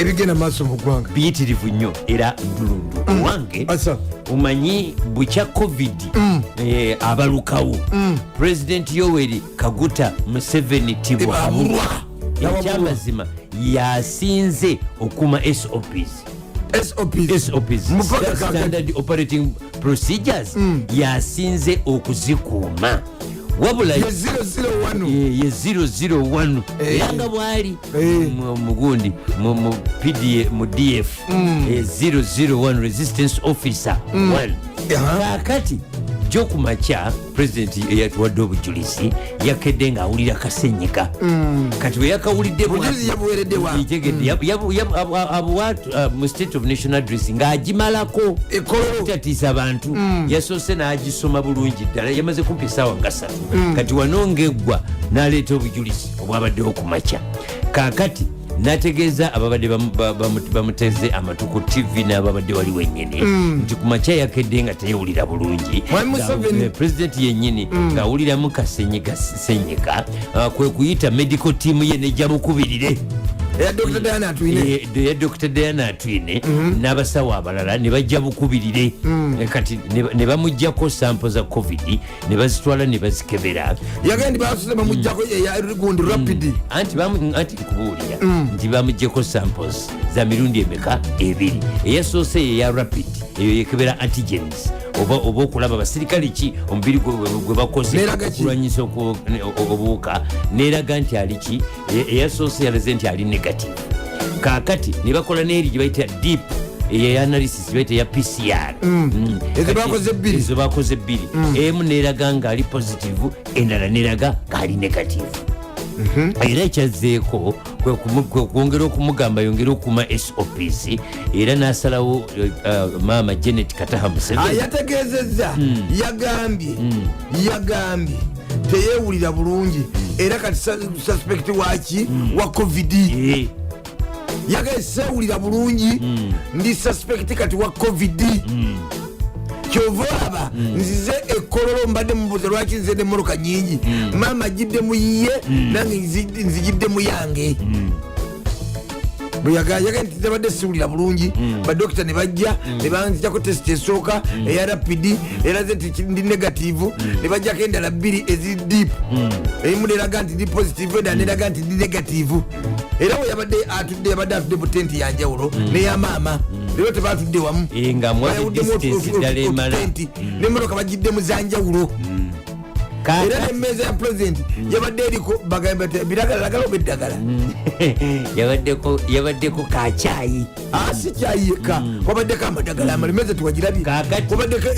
Ebigenda maaso mu ggwanga biyitirivu nnyo era ndulundu. Owange, Asa. omanyi bukya COVID abalukawo, President Yoweri Kaguta Museveni Tibwabulwa, ekyamazima yasinze okuma SOPs. SOPs. SOPs. Mupaka kakati. Standard operating procedures, yasinze okuzikuuma, wabula Ye 001. Ye 001. Era nga bwali mugundi mu PDA, mu DF, 001 resistance officer 1. Kakati jjo ku makya President eyatuwadde obujulizi yakedde ng'awulira kasenyiga. Kati bwe yakawulidde Bujulizi yabuweredde wa? Ntegedde, abuwa mu State of National Address ng'agimalako Ekololo. tatiisa abantu. Yasoose n'agisoma bulungi ddala, yamaze kumpi essaawa nga 3. Kati wano ng'eggwa n'aleeta obujulizi obwabaddewo ku makya. Kaakati n'ategeeza ababadde bamuteze amatu ku TV n'ababadde wali wennyini nti ku makya yakedde nga teyewulira bulungi. Mwami Museveni. President yennyini ng'awuliramu kasenyiga senyiga, kwe kuyita medical team ye nejja mukubirire. Eya Dr Diana Atwine. Eya Dr Diana Atwine n'abasawo abalala ne bajja bukubirire. Kati ne bamugjako sample za COVID ne bazitwala ne bazikebera. Yagenda ndi basuze bamugjako eya gundi rapid. Anti nkubuulira nti bamugjeko samples za mirundi emeka? Ebiri. Eyasoose eya rapid, eyo yekebera antigens oba okulaba basirikale ki omubiri gwe bakoze Neraga ki? okulwanyisa obuwuka. Neraga nti ali ki? Eyasoose yalaze nti ali negative. Kaakati ne bakola n'eri gye bayita deep, eya analysis gye bayita eya PCR. Ezo Kati bakoze bbiri. Ezo bakoze bbiri, emu neraga ngaali positive, endala neraga ngaali negative. Era ekyazzeeko kwe kwongera okumugamba yongere okuma SOPs, era n'asalawo maama Janet Kataha Museveni. Yategeezezza, yagambye teyewulira bulungi era kati suspect waki? Wa COVID. Yagambye sewulira bulungi, ndi suspect kati wa COVID. Kyova olaba nzize ekololo, mbadde mubuuza lwaki nze nemmotoka nyingi. Maama ajidde mu yiye, nange nzijidde mu yange. Bwe yagambye nti tabadde siwulira bulungi, badokita ne bajja ne banzijako test esooka eya rapid, eraze nti ndi negative. Ne bajjako endala bbiri ezi deep, emu neraga nti ndi positive, endala neraga nti ndi negative. Era we yabadde atudde, yabadde atudde mu tenti yanjawulo neya maama. Leero tebatudde wamu. Nga mwabe Bayawuddemu distance ddala emala. Otutenti, nemmotoka bagiddemu zanjawulo. Era nemmeeza ya President yabadde eriko, bagamba nti biragalalagala oba eddagala. Yabaddeko kacyayi. Ah, si kyayi yekka, wabaddeko amadagala amalala, emmeeza tewagirabye. Wabaddeko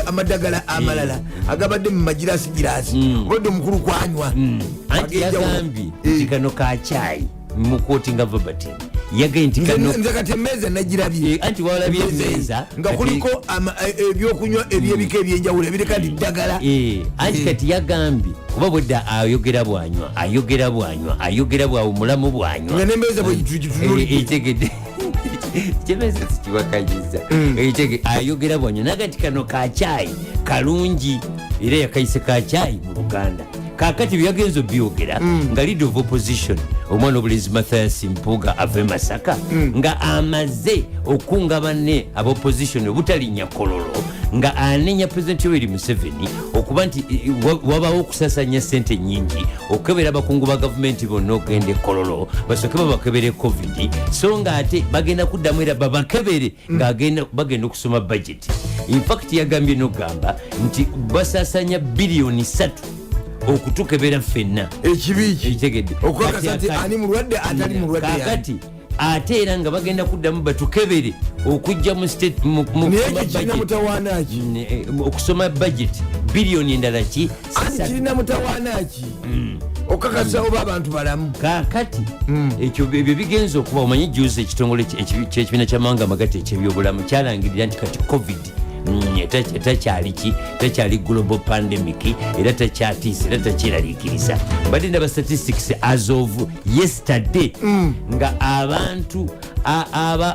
amadagala amalala agabadde mu magirasi girasi, obadde omukulu kwanywa. Anti Ag'enjawulo. yagambye nti kano kacyayi, muquotinga verbatim, yagambye nti kano Nze kati emmeeza nagirabye. Anti walabye Emmeeza emmeeza nga kuliko ebyokunywa ebyebika ebyenjawulo ebireka nti ddagala. Anti kati yagambye kuba bwedda ayogera bwanywa, ayogera bwanywa, ayogera bwawumulamu bwanywa. Nga nemmeeza bwegitunuulidde. Etegedde kyemeza sikiwakanyisa. Ayogera bwanywa naga nti kano kacyayi kalungi, era yakayise kacyayi mu Luganda. Kakati byeyagenza obyogera nga leader of opposition, omwana obulenzi Mathias Mpuuga ava e Masaka, nga amaze okunga banne abopposition obutalinnya Kololo, nga anenya President Yoweri Museveni okuba nti wabawo okusasanya sente nyingi okukebera abakungu ba gavumenti bonna okugenda ekololo basooke babakebere COVID, so nga ate bagenda kuddamu era babakebere nga bagenda okusoma budget. Infact yagambye nokugamba nti basasanya biliyoni 3 okutukebera ffenna. Ekibi ki? Ekitegedde. Okukakasa Kati nti ani mulwadde, atali mulwadde yani. Kakati ate era nga bagenda kuddamu batukebere okujja mu state mu Naye kusoma ekyo kirina budget. mutawaana ki? Okusoma budget biliyoni endala ki? Anti 3. kirina mutawaana ki okakasa oba abantu balamu? Kakati ekyo ebyo bigenza okuba, omanyi juzi ekitongole kyekibiina kyamawanga amagatte ekyebyobulamu kyalangirira nti kati COVID takyali ki, takyali global pandemic, era takyatiisa, era takyeraliikiriza. Mbadde ndaba statistics as of yesterday nga abantu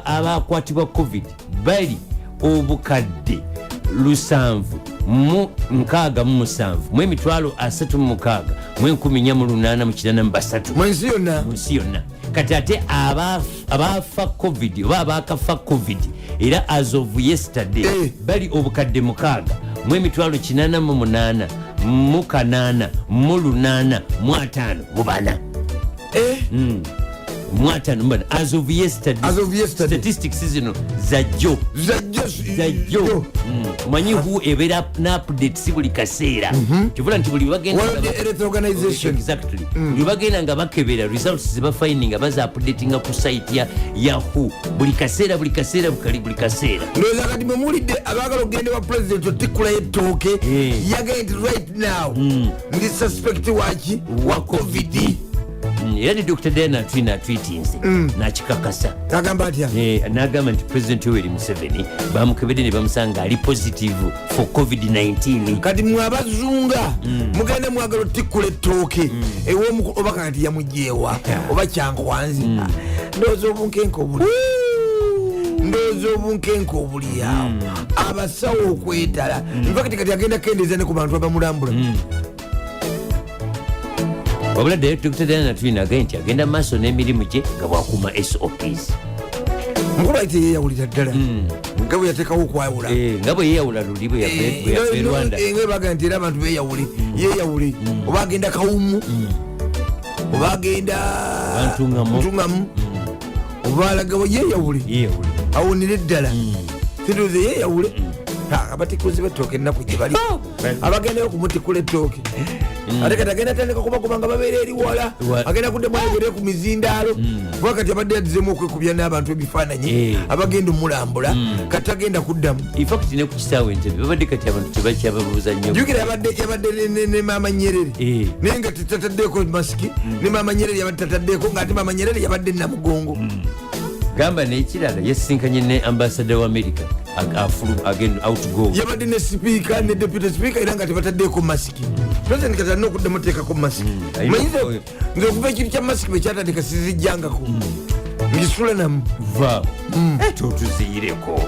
abakwatibwa COVID bali 767 mu 364,883 Mu nsi yonna. Mu nsi yonna. Kati ate abafa COVID oba abakafa COVID, era as of yesterday, bali 6,888 854. Mu 54 as of yesterday. As of yesterday. Statistics zino zajjo. Zajjo. Zajjo. Omanyi WHO ebeera n'updates buli kaseera, kivula nti buli bagenda World Health Organization. Exactly. Buli bagenda nga bakebera, results zebafindinga baza updatinga ku site ya WHO buli kaseera, buli kaseera, buli kaseera. Ndowooza kati mwe muwulidde abaagala okugenda wa president otikkulayo ettooke. Yagambye nti right now ndi suspect waki? Wa COVID. Era ne Dr Diana Atwine atwitinze nakikakasa. Agamba atya? N'agamba nti President Yoweri Museveni bamukebedde ne bamusanga ali positive for COVID-19. Kati mwe abazunga mugende mwagala otikkula ettooke ew'omukulu, oba kati yamugyewa oba Kyankwanzi. Ndowooza obunkenke obuli, ndowooza obunkenke obuli awo, abasawo okwetala. Infact kati agenda kendeeza ne ku bantu abamulambula. Wabula Dr Diana Atwine agambye nti agenda maaso n'emirimu gye nga bwakuma SOPs. Mukulu aite yeyawulira ddala nga bwe yateekawo okwawula. Nga bwe yeyawula luli bwe yava e Rwanda. Nga baga nti era abantu beyawule, yeyawule, oba agenda Kawumu, oba agenda Ntungamu. Ntungamu, oba alagawo, yeyawule. Yeyawule. Awonere ddala. Sindoze yeyawule. Abatikuzi betooke ennaku gye bali abagendayo okumutikula ettooke, ate kati agenda tandika kubakuba nga babeera eri wala. Agenda kuddemu ayogere ku mizindaalo, kuba kati abadde yaddizemu okwekubya n'abantu ebifaananyi. Abagenda omulambula kati agenda kuddamu. Infact ne ku kisaawe Entebe babadde kati abantu tebakyababuuza nnyo. Jukira yabadde ne Maama Nyerere. Naye nga tataddeeko masiki, ne Maama Nyerere yabadde tataddeeko, ngaate Maama Nyerere yabadde Namugongo. Gamba n'ekirala, yasisinkanye ne ambassador wa America agenda outgo. Yabadde ne sipiika ne deputy speaker, era nga tebataddeeko masiki. President kati alina okuddamu oteekako masiki. Alina Manyi nze okuva ekintu kya masiki bwe kyatandika sizijjangako, ngisula namu. Va ete otuziyireko.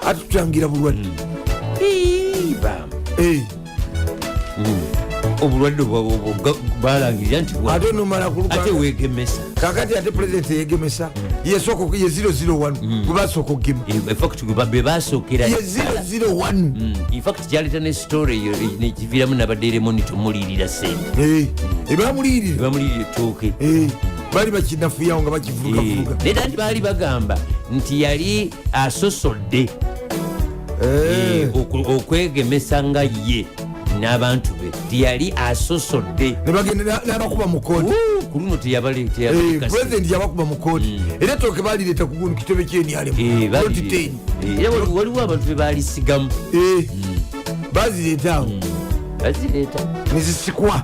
Ate tutangira bulwadde. Ii, bam. Obulwadde balangirira nti Ate nomala kuluka. Ate wegemesa. Kakati ate president yegemesa, yesooka, ye 001 gwe basooka okugema. Infact be basookera. Ye 001. Infact kyaleeta ne story eyo, nekiviiramu nabadde Monitor muliyirira sente. Ebamuliyirira. Bamuliyirira ettooke. Bali bakinafuyawo nga bakivulugavuruga. Naye nti baali bagamba nti yali asosodde okwegemesa nga ye n'abantu be, tiyali asosodde. Nebagenda n'abakuba mu kooti. Ku luno teyabaleka. President yabakuba mu kooti, era ettooke balireeta ku gundi kitebe kyenyalemu. Era waliwo abantu be balisigamu. Bazireeta awo. Bazireeta. Nezisikwa.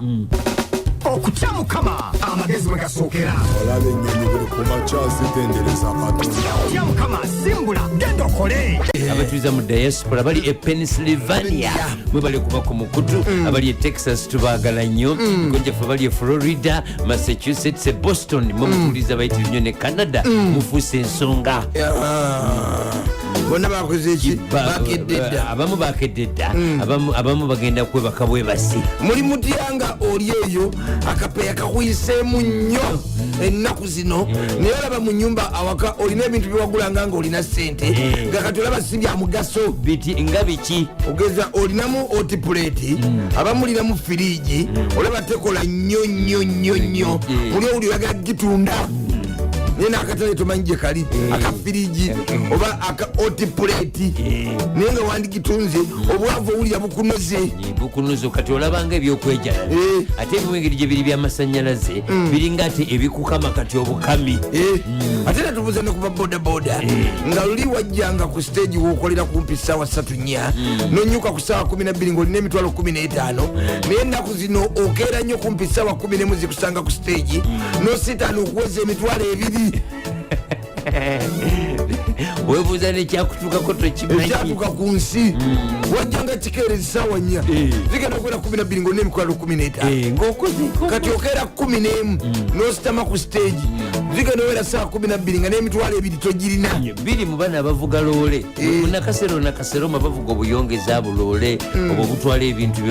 Okutya Mukama amagezi mwe gasookera. Olaba ennyonyi buli ku makya zitendereza Katonda. Tya Mukama, simbula, genda okole. Abatuliza mu diaspora bali e Pennsylvania, mwebali kuba ku mukutu. Abali e Texas tubaagala nnyo. Gonjaffe bali e Florida, Massachusetts, e Boston, mwe mutuliza bayitiri nnyo. Ne Canada mufuuse ensonga. Bonna bakoze eki? Bakedde dda. Abamu bakedde dda, abamu bagenda kwebaka bwebasi. Muli mutyanga oli eyo akapeya kakuyiseemu nnyo ennaku zino, naye olaba mu nyumba awaka olina ebintu byewagulanga nga olina sente, nga kati olaba si bya mugaso. Biti nga biki? Ogeza olinamu hot plate, abamu olinamu firiji, olaba tekola nnyo nnyo nnyo nnyo. Muli owuli oyagala gitunda, naye nakatale tomanyi gye kali akafiriji oba aka hot plate, naye nga wandigitunze, obwavu owulira bukunoze. Bukunuzo, kati olabanga ebyokwejalala. Ate ebimu engeri gye biri byamasanyalaze, biringa ate ebikukama kati obukami. Ate natubuuza ne kuba bodaboda, nga luli wajjanga ku stage wokolera kumpi 3:00 4, nonyuka ku 12:00 ngaolina 15,000, naye ennaku zino okeera nnyo, kumpi 11:00 zikusanga ku stage, nositaana okuweza 20,000. Webuuza nekyakutuukako tokimanyi. Ekyatuuka ku nsi wajjanga kikeereza essaawa 4, zigenda okubeera 12 ngaolina emitwalo 15. Ng'okoze Kati okeera 11 n'ositama ku stage, zigenda obeera saawa 12 nga n'emitwalo 2 togirina. Biri mu bana abavuga loole munakasero nakaseroma, bavuga obuyongeza buloole obwo obutwala ebintu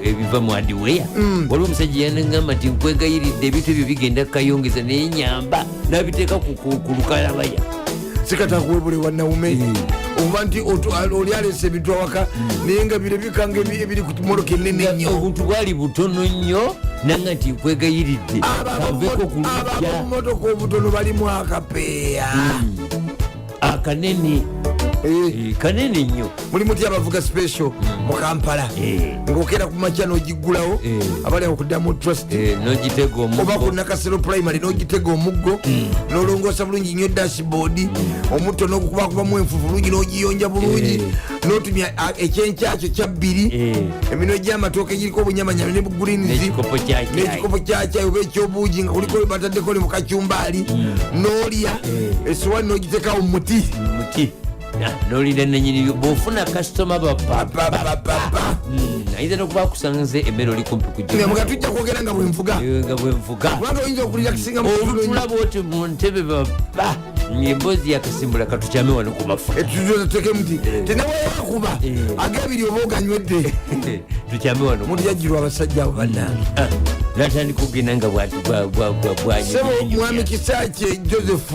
ebiva mu hardware. Waliwo omusajja yanagamba nti, "Nkwegayiridde, ebintu ebyo bigenda kukayongeza, naye nyamba," nabiteeka ku lukalabaya. Sikatakuwebule wa naume oba nti oli aleese ebintu awaka, naye nga biro bikanga ebiri ku mmotoka enene ennyo. Obuntu bwali butono nnyo, nanga nti, "Nkwegayiridde, kanveko ku Abo lujja." abamumotoka obutono balimu akapeeya. Akanene. Kanene nnyo. Mulimu ti abavuga special mu Kampala, ng'okeera ku makya n'ogiggulawo, abali awo kuddamu Trust N'ogitega oba ku omuggo. Nakasero Primary, n'ogitega omuggo, n'olongoosa bulungi nnyo dashboard, omutto n'ogukubakubamu enfufu bulungi, n'ogiyonja bulungi, n'otumya ekyenkyakyo kya bbiri, eminwe gy'amatooke giriko obunyamanyama ne bugreens, N'ekikopo kya kyayi. N'ekikopo kya kyayi oba ekyobuugi nga kuliko bataddeko ne mukacyumbaali, n'olya, esowani n'ogitekawo mu muti. Muti. Ah, n'olinda nanyini bwofuna kasitoma bapa. Papapapa. Ayinza nokuba akusanze emmere oli kumpi Nga kujja. tujja kwogera nga bwenvuga, Nga bwenvuga. Kubanga oyinza okurelaxinga mu Olutula bwoti mu ntebe, baba emboozi yakasimbula, katukyame wano ku mafuta. Etutekemu nti tenaweyakuba agabiri oba oganywedde. Tukyame wano ku Muntu yajjirwa abasajja abo bannange. Ah, natandika okugenda nga bwati. Sebo mwami Kisakye Joseph,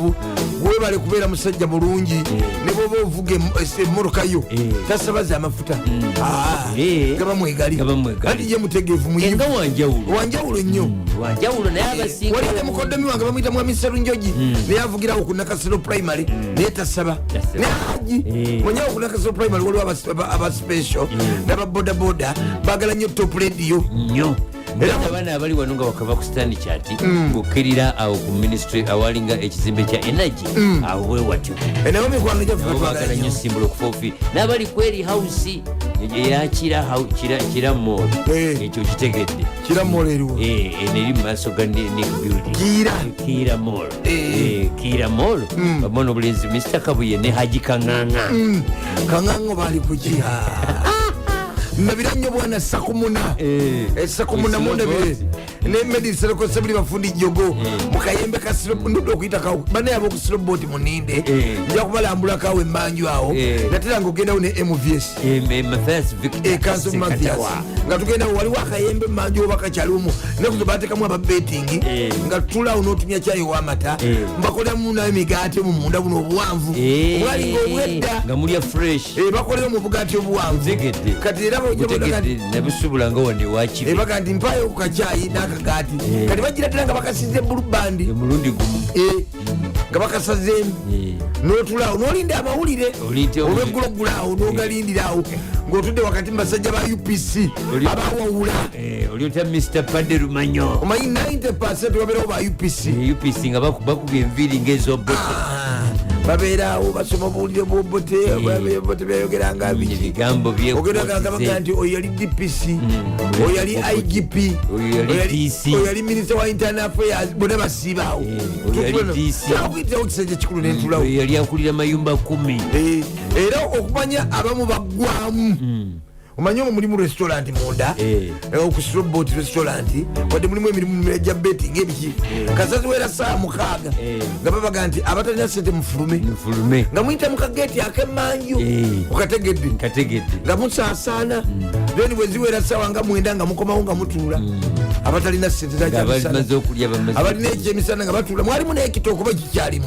webale kubeera musajja mulungi. Ne bwoba ovuga emmotoka yo, tasabaza amafuta. Ah, gaba mwegali. Gaba mwegali. Anti ye mutegeevu, muyivu. Nga wanjawulo. Wanjawulo nnyo. Wanjawulo, naye abasinga Waliwo ne mukoddomi wange bamuyita mwami Serunjogi, naye avugirawo ku Nakasero Primary, naye tasaba. Tasaba. Naye haji manyawo ku Nakasero Primary waliwo aba special n'ababodaboda bagala nnyo Top Radio. Nnyo. Era- Era abaana abali wano nga bakava ku Stand Chart, ng'okkirira awo ku ministry awalinga ekizimbe kya energy, awo bwe watyo. Nabo mikwano gyaffe. Nabo Batwagala baagala nnyo nnyo. Simbula okufa ofi n'abali kweri house eya Kira Mall. Ekyo kitegedde? Kira Mall eriwo? Eno eri mu maaso ga Nick Building. Kiira. Kiira Mall. Kiira Mall, bamwana obulenzi Mr Kabuye ne Haji Kaŋŋaŋa. Kaŋŋaŋo baali kuki? Ndabira nnyo bwana Sakumuna. Sakumuna mundabire ne medisereko sebuli bafundi jogo mukayembe kasiro ndudde okuyitakawo banaye abokusiloboti muninde. Nja kubalambulako awo emanju awo. Natera nga ogendawo ne MVS. Mathias Victor. Ekanso Mathias. Sekatawa. Nga tugendawo, waliwo akayembe emanju oba kakyaliwomu nekuzo batekamu ababetingi, nga tutulaawo n'otumya kyayi w'amata, mbakoleramu n'emigaati mu munda buno obuwanvu obwalinga obwedda. Nga mulya fresh. Bakolera mu bugaati obuwanvu. Ntegedde. Kati era Butegedde, nabisubula nga wano ewakibe. Baga nti, "Mpaayo ku kacyayi n'akagaati." Kati bagira ddala nga bakasize Blue Band. Omulundi gumu. Nga bakasazeemu, n'otulaawo n'olinda amawulire. Olwegguloggulaawo n'ogalindira awo ng'otudde wakati mu basajja ba UPC abawawula. Oli otya Mr Pade Lumanyo? Omanyi 90 wabeerawo ba UPC. UPC nga bakubye enviiri ngaezobote. Ah, babeeraawo basoma obuwulire bwobote bote byayogeranga biki. Ebigambo. Ogenda baga nti oyo yali DPC, oyo yali IGP, Oyo yali DC. Oyo yali minisita wa internal affairs, bonna basiibaawo. Oyo yali DC. Okuyitirawo kisajja kikulu nentulawo. Yali akulira mayumba 10. Era okumanya abamu baggwamu, omanye omwo mulimu restaurant munda. Ku Slowboat restaurant, wadde mulimu emirimu gya betting ebiki, kasaziwera saa 6, nga babaga nti abatalina sente mufulume. Nfulume. Nga muyita mu kageeti ak'emanju. Okategedde? Nkategedde. Nga musaasaana, then bwe ziwera sawa nga 9 nga mukomawo nga mutuula, abatalina sente Nga zakyamisana. bamaze okulya, bamaze. Abalina ekyemisana nga batuula. Mwalimu n'ekitooke oba kikyalimu?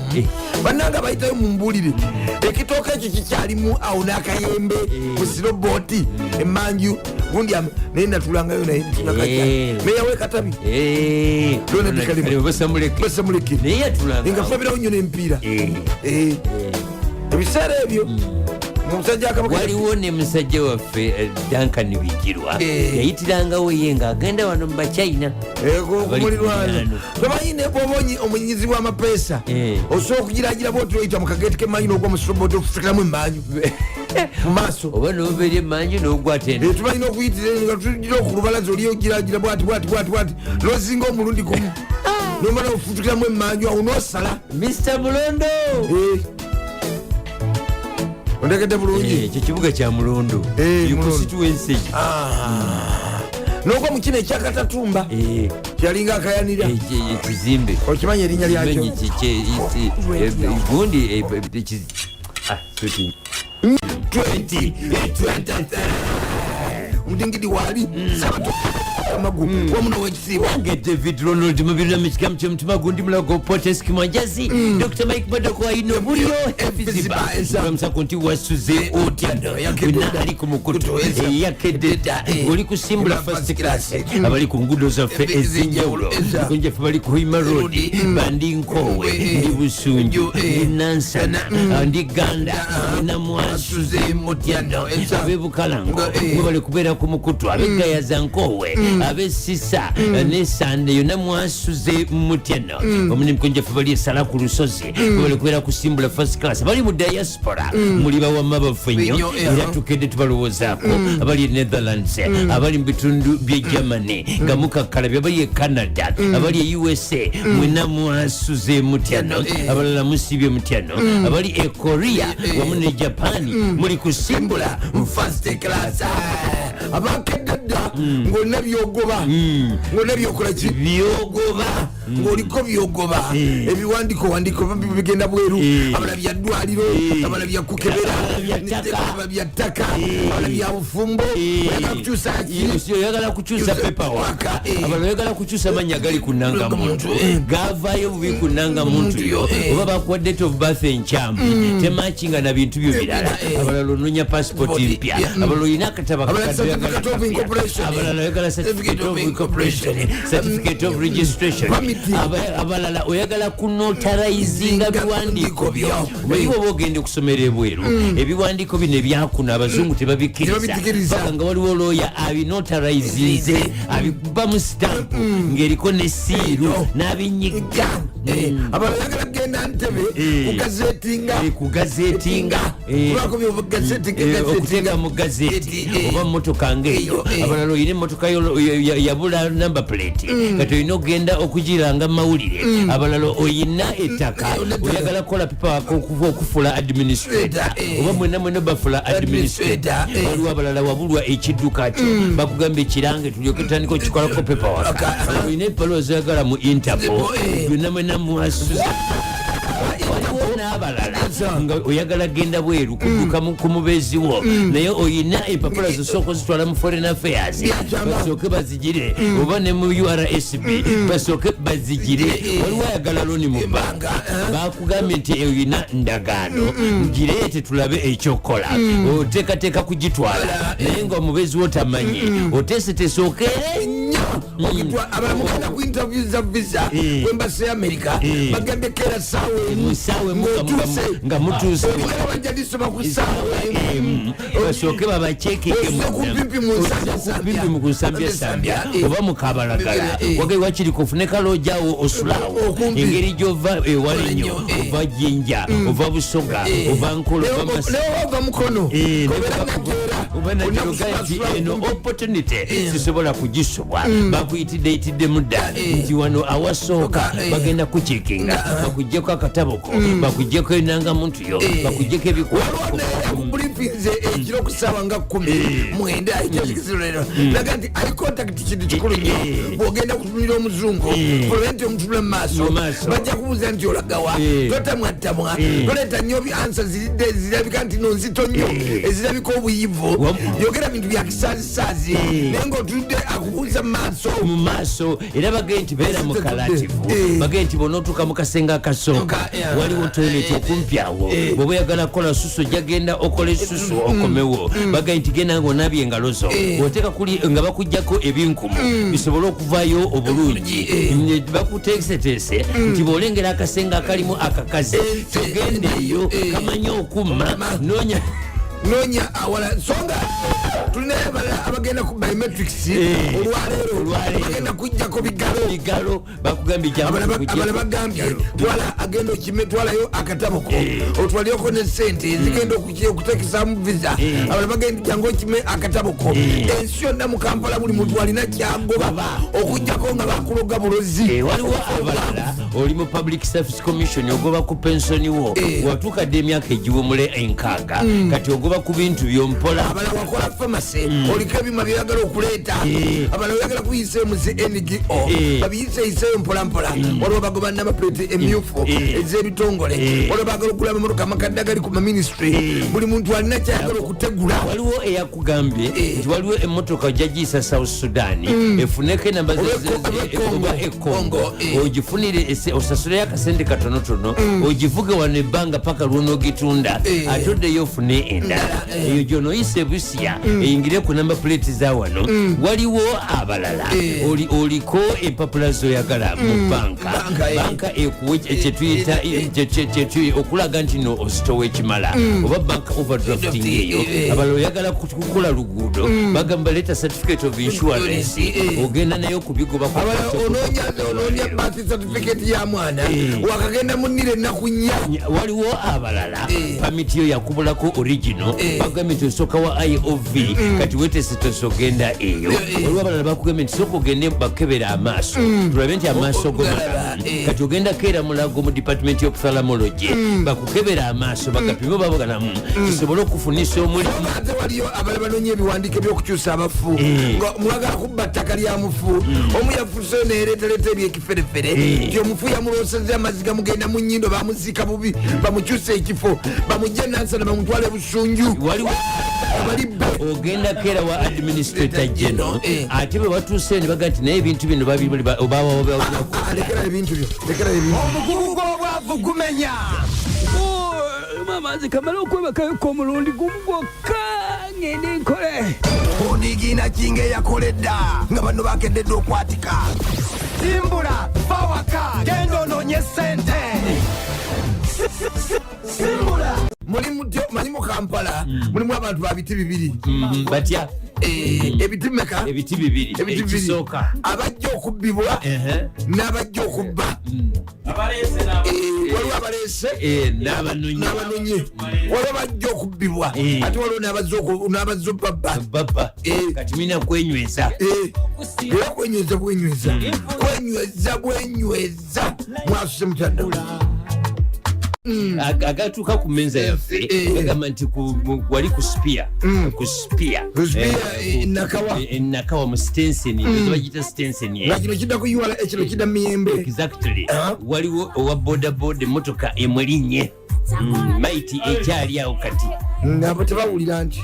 Bannanga bayitayo mumbulire, ekitooke ekyo kikyalimu awo n'akayembe ku Siloboti emanju gundi naye natulangayo naye. Meya wekatabi Ronald Kalema. Kalema, basamuleke. Basamuleke. Naye yatulanga. Nga fulabirawo nnyo n'emipiira. Ebiseera ebyo omusajja akabaka. Waliwo ne musajja waffe Duncan Bigirwa. Yayitirangawo ye ng'agenda wano mu Bachina. Abali ku Kumulirwano. muliraano. Tomanyi ne bwoba omunyizi w'amapeesa, osobola okugiragira bwoti oyita mu kageeti k'emanju n'ogwa mu Siloboti, ofutukiramu emanju mu maaso. Oba nova eri emanju n'ogwata eno. Tubalina okuyitira nga tugira okulubalaza, oli ogiragira bwati bwati bwati bwati nozinga omulundi gumu nomala ofutukiramu emanju awo nosala. Mr Mulondo. Ontegedde bulungi? Ekyo kibuga kya Mulondo. Mulondo. Constituency. Nogwa mu kino ekyakatatumba kyalinga akayanira. Ekizimbe. Okimanyi erinnya lyakyo? Kimenyi gundi suti. 2023 omudingidi waali sabato amagu wamuno wekisiibwa. Wange David Ronald Mubirira mu kigambo ky'omutima gundi mulago Poteski Mwanjazi, Dr Mike Madoko ayina obulyo ebiziba olamusako nti wasuze otya? Wena ali ku mukutu eyakedde dda, oli kusimbula first class, abali ku nguudo zaffe ez'enjawulo kunjaffe, bali ku Hoima Road, bandi Nkoowe, ndi Busunju, ndi Nansana, ndi Ganda, wena mwasuze mutya? Ab'ebukalango mwebale kubeera ku mukutu, ab'egayaza, Nkoowe, ab'esisa nesande yonna mwasuze mutyano? Omulimu kunjaffe bali esala ku lusozi, mwebale kubeera kusimbula first class, bali mu diaspora muli bawamma baffe nnyo. Nnyo, Era tukedde tubalowoozaako, abali e Netherlands, abali mu bitundu by'e Germany nga mukakkalabye, abali e Canada, abali e USA, mwena mwasuze mutyano? Abalala musibye mutyano? Abali e Korea wamu ne Japan, muli kusimbula first class, abakedde dda ng'olina byogoba, ng'olina byokola ki? Byogoba. Ng'oliko byogoba, ebiwandiiko wandiiko bigenda bweru, abala bya ddwaliro, abala bya kukebera, Abala bya ttaka. Abala bya ttaka, abala bya bufumbo, oyagala kukyusa ki? Oyagala kukyusa paperwork, abalala oyagala kukyusa mannya gali ku nangamuntu, gavaayo bubi ku nangamuntu yo, oba bakuwa date of birth enkyamu, temakinga na bintu byo birala. Abalala ononya passport mpya, abalala olina akatabo Abalala akakadde oyagala certificate of kapya. incorporation. Abalala oyagala certificate of incorporation, certificate of registration. Permit. Abalala oyagala kunotarizinga biwandiiko byo. Omanyi oba ogenda okusomera ebweru, ebiwandiiko bino ebyakuno abazungu tebabikkiriza. Tebabikkiriza. Paka nga waliwo looya abinotarizinze, abikubamu sitampu ng'eriko ne seal n'abinyiga. Abalala oyagala kugenda Ntebe kugazetinga. Kugazetinga. Kubako byogazetinga. Okuteeka mu gazeti oba motoka ngaeyo. Abalala olina emotoka yo yabula number plate, kati olina okugenda okugiranga mawulire. Abalala oyina ettaka, oyagala kukola paperwork okuva okufula administrator, oba mwena mwena bafula administrator. Waliwo abalala wabulwa ekidduka kyo, bakugamba ekirange tulyoke tutandika okikolako paperwork. Olina ebbaluwa zoyagala mu Interpol, byonna mwena mwasuze? Waliwo n'abalala nga oyagala genda bweru kudduka ku mubeezi wo, naye oyina empapula zosooka ozitwala mu Foreign Affairs basooke bazigire, oba ne mu URSB basooke bazigire. Waliwo ayagala loan mu banka, bakugambye nti oyina ndagaano, gireete tulabe ekyokukola. Oteekateeka kugitwala, naye nga omubeezi wo tamanyi, oteeseteese okeere. Nnyo. Abalala mugenda ku interview za visa wembasi ya America, bagambye keera saawa emu. Mu ssaawa emu Ng'otuuse. Nga mutuuse. Olugero bajja lisoma ku ssaawa emu. Basooke babacekeke. Ozze ku mpimpi mu nsambya. Kumpi mu kunsambya oba mu kabalagala. Wage wakiri kufune kalojjawo osulaawo. Okumpi. Engeri gyova ewala ennyo, ova Jinja, ova Busoga, ova Nkolo, ova Naye ova Mukono, kobeera Najeera, oba olina Najeera nti kusula eno kumpi. opportunity sisobola kugisubwa. Bakuyitidde yitiddemu dda nti wano awasooka bagenda kucekinga, bakugjeko akataboko, bakugjeko enangamuntu yo, bakugjeko ebikwatako. Waliwo naye yakubriefinze ekiro ku ssaawa nga 19 ekyekizirero, naga nti eye contact kintu kikulu nnyo. Bwogenda kutunulira omuzungu, fulube nti omutunula mu maaso, Mu maaso. bajja kubuuza nti olagawa. Totamwatamwa, toleeta nnyo answer ziridde ezirabika nti no nzito nnyo, ezirabika obuyivu. Yogera bintu bya kisaazisaazi, naye ngaotuludde akubuuza mu maaso. Mu maaso. Era bagee nti beera mukalativu. Bagee nti bonootuuka mu kasenge akasooka, waliwo toilet okumpi awo. Bw'oba oyagala kukola susu, ojja genda okola esusu okomewo. Bagee nti genda nga onaabye engalo zo, oteeka kuli nga bakugjako ebinkumu bisobole okuvaayo obulungi. Bakuteeseteese nti bw'olengera akasenge akalimu akakazi, togenda eyo, kamanyi okumma, noonya Noonya awala, so nga Tulinayo abalala abagenda ku biometrics Eh. olwaleero. Olwaleero. Bagenda kujjako bigalo. Bigalo bakugambye jangu Abalala tukuggyeko. abalala bagambye twala agenda okime, twalayo akatabo ko, Eh. otwalireko ne sente ezigenda okutekesamu visa. Eh. Abalala bagenda jangu okime akatabo ko. Eh. Ensi yonna mu Kampala buli muntu alina kyagoba okugjako nga bakuloga bulozi. Eh, waliwo abalala oli mu Public Service Commission, ogoba ku pensoni wo. Eh. Watuuka dde emyaka egiwumula 60, kati ogoba ku bintu byompola. Abalala wakola famasi, oliko ebyuma byeyagala okuleeta. Eh. Abalala oyagala kuyisa emuzi ngo, Eh. babiyiseyiseyo mpolampola. Waliwo bagoba namapuleti emyufu Eh. ez'ebitongole. Eh. Waliwo bagala okugula amamotoka amakadde agali ku maministry. Eh. Buli muntu alina kyayagala okutegula. Waliwo eyakugambye Eh. nti waliwo emotoka ojja giyisa South Sudan, efuneko enamba Oba oba Congo. oba ekongo, Congo, eh. ogifunire osasuleyo akasente katonotono, ogivuge wano ebbanga paka lwonogitunda, Eh. ate oddeyo ofune endala. Endala, eh. Eyo gyonoyisa ebusiya eyingire ku namba plate za wano. Waliwo abalala Eh. oliko empapula zoyagala mu banka. Banka, eh. Banka ekuwe kyetuyita okulaga nti no ositowa ekimala, oba bank overdrafting eyo. Eh. Abalala oyagala kukola luguudo, bagamba leeta certificate of insurance, Eh. ogenda nayo kubigoba. Abalala onoonya birth certificate ya mwana Eh. wakagenda munira ennaku 4. Waliwo abalala Eh. pamiti yo yakubulako original, Eh. bagambye nti osooka wa IOV, kati wetesetese ogenda eyo. Eh. Waliwo abalala bakugambye nti sooka ogende bakebera amaaso, tulabe nti amaaso go Galaba, malamu. eh. Kati ogenda keera Mulago mu department of ophthalmology, bakukebera amaaso bagapime oba bagalamu, kisobole okufunisa omulimu. Ate waliyo abalala banoonya ebiwandiiko ebyokukyusa abafu, Eh. nga mwagala kubba ttaka lya mufu. Omu yafuseyo nereetaleta ebyekiferefere Eh. nti omufu yamuloseza amaziga mugenda mu nyindo, bamuziika bubi, bamukyusa ekifo, bamugye Nansana bamutwale Busunju. Waliwo abalibbe. Ogenda keera wa administrator general. Eh. Ate bwe batuuse ne baga nti naye ebintu bino Ah, lekera ebintu byo, lekera ebintu. Omugugu gw'obwavu gumenya. Mama, nze kamala okwebakayoko omulundi gumu gwokka, ngende nkole. Onigiina kinga eyakoledda nga bano bakededde okwatika. Simbula va waka, genda onoonye sente. Simbula. Muli mu Kampala mulimu abantu ba biti bibiri. Batya? Eh, ebiti meka? Ebiti bibiri. Ebiti bibiri. Ekisooka, Abajja okubbibwa n'abajja okubba. Eh, waliwo abaleese Eh, n'abanonyi. n'abanonye. Waliwo abajja okubbibwa, Eh. ate waliwo n'abazza obbabba. Baba. Eh. Kati mulina kwenyweza. Eh, era kwenyweza bwenyweza, kwenyweza bwenyweza. Mwasuse mutadda. Agatuuka ku menza yaffe Eh. gagamba nti wali ku spia, ku spia. Ku Spear, eh, Nakawa. Nakawa mu Stensen, bagiyita Stensen. Nga kino kidda ku URA, kino kidda Miyembe. Exactly. Ah. Waliwo owa bodaboda, emotoka emulinye, maiti ekyali awo kati. Abo tebawulira nti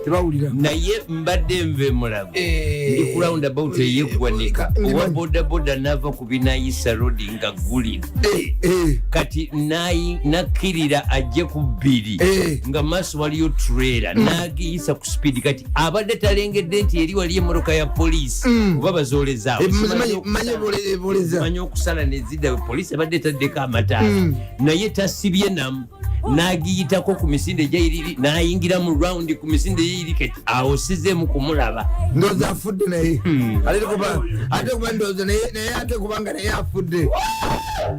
tebawulira. Naye mbadde nve Mulago, Eh. ndi ku roundabout eyegwanika, Ndimanyi. owa bodaboda nava ku Binayisa Road nga gulire. Eh, eh, Kati nakkirira ajje ku bbiri, Eh. nga maaso waliyo trailer, nagiyisa ku speed. Kati abadde talengedde nti eri waliyo emotoka ya poliisi oba bazoolezaawo. Eh, manye boleza. Manyi okusala nezidda, poliisi abadde etaddeko amataala, naye tasibye namu, n'agiyitako ku misinde gyayiriri, n'ayingira mu round ku misinde gyayiri. Kati awo sizeemu kumulaba. Ndowooza afudde, naye ate kuba ndowooza naye ate kubanga naye afudde,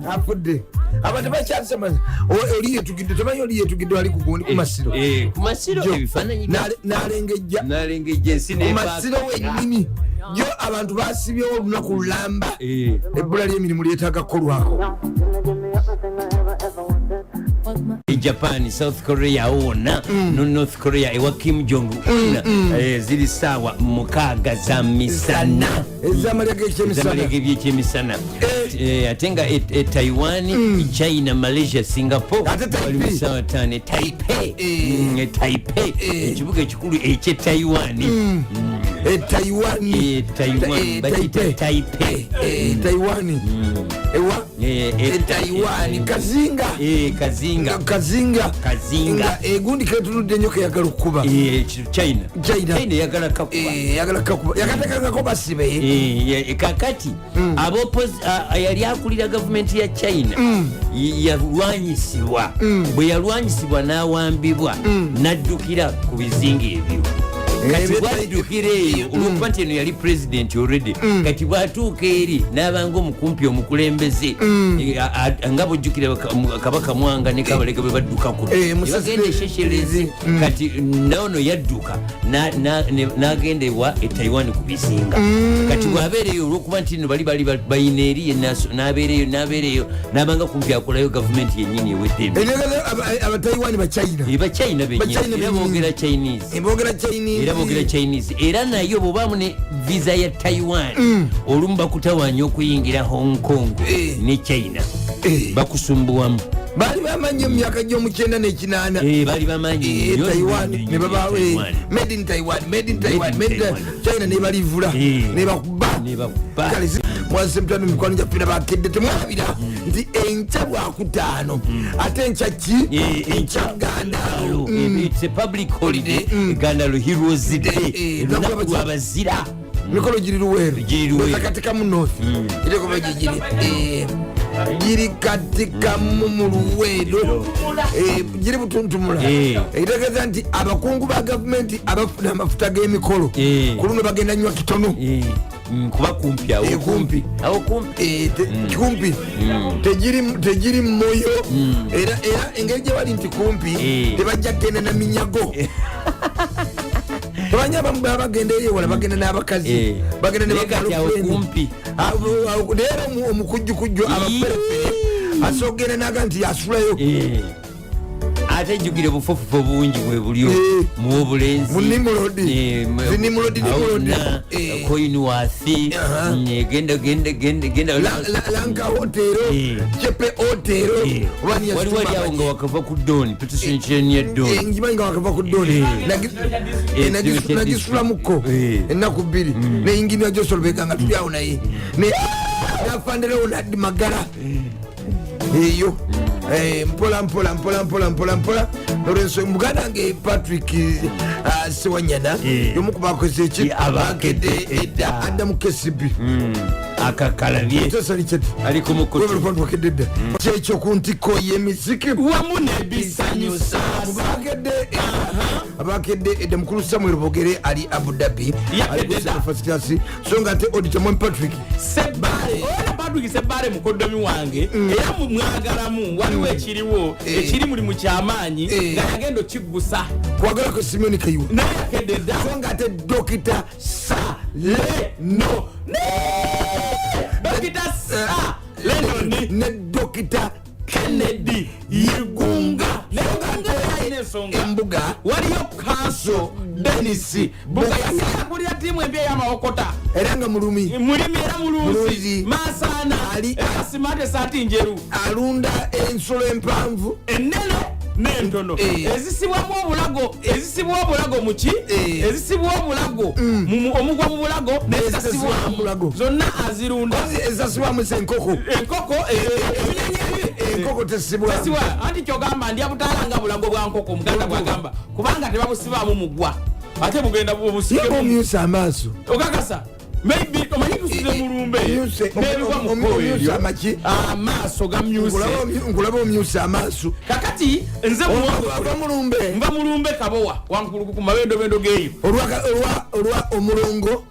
afudde. Abantu bakyasema oli yetugidde, tomanyi oli yetugidde wali kugundi ku masiro. Eh, ku masiro. Jo, Ebifaananyi n'alengejja. N'alengejja ensi. Ku masiro wennyini jo abantu basibyewo olunaku lulamba. Eh. Ebbula ly'emirimu lyetaaga kukolwako. E Japan, South Korea, awo wonna, no North Korea ewa Kim Jong Un, eh, ziri saawa 6 za misana. Ezamalya g'ekyemisana. Ezamalya g'ebyekyemisana. Eh, ate nga Taiwan, China, Malaysia, Singapore Ate Taipei. bali mu saawa 5. Taipei. Eh. Taipei, Eh. ekibuga ekikulu ekye Taiwan. E Taiwan. Eh, Taiwan. Bakiyita Taipei. Taipei. Eh, Taiwan ewa Eh, eh, e Taiwan eh, kazinga. Eh, kazinga. Kazinga. Kazinga. Nga egundi ketunudde nnyo keyagala okukuba. Eh, China. China. China eyagala kakuba. Eh, yagala kakuba, yakatekangako basibe. Eh, kakati yali akulira gavumenti ya China, yalwanyisibwa. Bwe yalwanyisibwa n'awambibwa, n'addukira ku bizinga ebyo. Kati bwaddukira eyo olwokuba nti eno yali president already, kati bwatuuka eri n'abanga omukumpi omukulembeze, nga bwojjukira Kabaka Mwanga ne Kabalega bwe badduka kuno, Musasi- ne bagenda eSeychelles. Kati nono yadduka n'agenda ewa e Taiwan ku bizinga. Kati bwabeereyo, olwokuba nti no bali bayina eri ye, n'abeereyo n'abanga kumpi akolayo gavumenti yennyini ewedde emirimu. Abataiwani Bachina. Bachina Bachina benyini era bennyini. boogera Chinese. Boogera Chinese. Era boogera Chinese, era naye bwobaamu ne visa ya Taiwan, olumu bakutawanya okuyingira Hong Kong ne China, bakusumbuwamu. Baali bamanyi mu myaka gy'omukyenda n'ekinaana. Baali bamanyi nnyo Taiwan nnyo ne nnyo baba Taiwan. Made in Taiwan, made in Taiwan, in made in Taiwan. China nebalivula, nebakuba. Nebakuba. Kale mwase mutano, mikwano gyaffe bakedde, temwabira nti enkya Lwakutaano, ate enkya ki? Enkya Gandalo. It's a public holiday, Gandalo Heroes Day, Lunaku lunaku lwabazira. Mikolo giri Luweero. Giri Luweero. Katikamu North, erikuba gigiri giri katikamu mu Luweero. Giri butuntumula. Ekitegeeza nti abakungu ba gavumenti abafuna amafuta g'emikolo ku luno bagenda nywa kitono. Kuba kumpi awo. Kumpi. Awo kumpi. Kumpi tegiri moyo, era engeri gye bali nti kumpi, tebajja kugenda na minyago. Tebanyi abamu baba bagenda eyo wala, bagenda n'abakazi, bagenda ne Naye kati awo bagirlfriend. kumpi. Leero omukujjukujju abaferefere asobola okugenda naga nti yasulayo. Ate jjukira obufofofo bungi bwe bulyo muwobulenzi. Mu Nimrod. Zi Nimrod, Nimrod. Coinworth. Genda, genda, genda, genda. Lanka Hotel, Chepe Hotel. Oba ni Waliwo ali awo nga wakava ku Don petisation ya Don. Ngimanyi nga wakava ku Don. Nagisulamuko ennaku 2 neyinginia Josolobega nga tuli awo naye nafanderewo naddi Magala eyo. Mpola mpola mpola mpola mpola mpola. Nolwensonga muganda wange Patrick Sewanyana yomu kubakoze eki Abakedde abakedde edda adda mu KCB. Akakalabye. Tosalikyeti. Ali ku mukutu. Wakedde edda kyekyo ku ntikko y'emiziki wamu nebisanyusa. Abakedde, abakedde edda, mukulu Samuel Bogere ali Abu Dhabi. Yakedde dda. First class, so nga ate auditor mwami Patrick Sebale, ona Patrick Sebale mukoddomi wange era mwagalamu. Waliwo ekiriwo ekiri muli mu kyamaanyi nga yagenda okiggusa. Kwagalako Simeoni Kayiwa. Naye yakedde dda. So nga ate Dokita Saleno. Dokita Sa Lenoni. Ne Dokita Kennedy Yigunga, naye alina ensonga. Embuga. Waliyo Kanso Denis Buga, yakulira ttiimu empya ey'amawokota. Era nga mulumi. Mulimi era Mulunzi. mulunzi masaana. Asimate esaati njeru. Alunda ensolo empanvu. Enene n'entono. Ezisibwamu obulago, ezisibwa obulago muki? Ezisibwa obulago, omugwa mu bulago N'ezitasibwamu bulago. n'ezitasibwamu zonna azirunda. Ezasibwamu enkoko. Enkoko, ebinyonyi. Enkoko tesibwamu. Tesibwa, anti kyogamba ndya butaala nga bulago bwa nkoko, omuganda bwagamba, kubanga tebabusibaamu mugwa, ate bugenda Ye bubusike. omyusa amaaso. Okakasa maybe omanyi tusize mulumbe n'ebigwa mu kkowe Omyusa eryo. amaki? Amaaso gamyuse. Nkulaba omyusa amaaso. Kakati nze Ova mulumbe. Nva mulumbe Kabowa Wankuluku ku mabendobendo geeyo. Olwa omulongo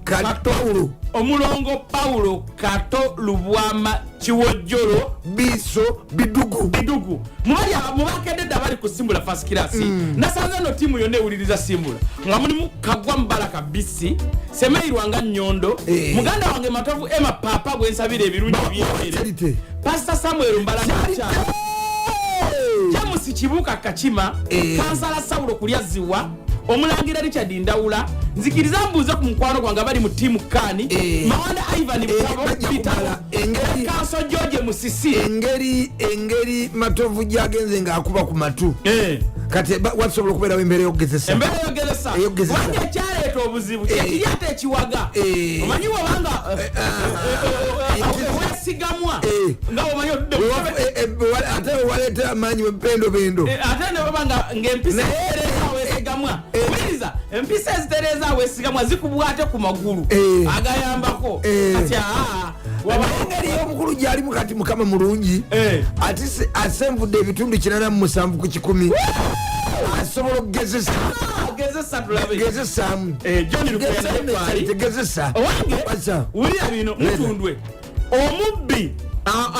Katawulo. Omulongo Pawulo Kato Lubwama Kiwojjolo. Biso Bidugu. Bidugu mubali mubakedde dda bali ku Simbula First Class. Nasanze no ttiimu yonna ewuliriza Simbula nga mulimu Kagwa Mubalaka Bisi Semeirwa nga Nnyondo, muganda wange Matovu Ema Papa gwensabira ebirungi byemere, Charity. Pastor Samuel Mbalakaca, James Kibuuka Kakima, Kansala Saulo Kulya Ziwa, Omulangira Richard Ndawula. Nzikiriza mbuuze ku mukwano gwange abali mu ttiimu Kani, Mawanda Ivan Butabo Bajja Bitabo, kumala Kanso George Musisi. Engeri Matovu gyagenze ng'akuba ku matu, kati wasobola okubeerawo embeera ey'okugezesa. Embeera eyogezesa. Ey'okugezesa. Kubanga ekyaleeta obuzibu kyekiri ate ekiwaga. Omanyi wabanga wesigamwa nga omanyi otudde Ate wewaleeta amaanyi bendobendo. Ate ne baba nga ng'empisa Naye ezitereeza wesigamwa, wuliriza, empisa ezitereeza wesigamwa zikubwa ate ku magulu agayambako. Kati aa Engeri y'omukulu gyalimu kati, Mukama mulungi, ate asenvudde ebitundu 87%. Asobola okugezesa. Gezesa tulabe. Gezesaamu. John Lukoya naye kwali. Tegezesa. Owange, Wasa. wulira bino, mutundwe omubbi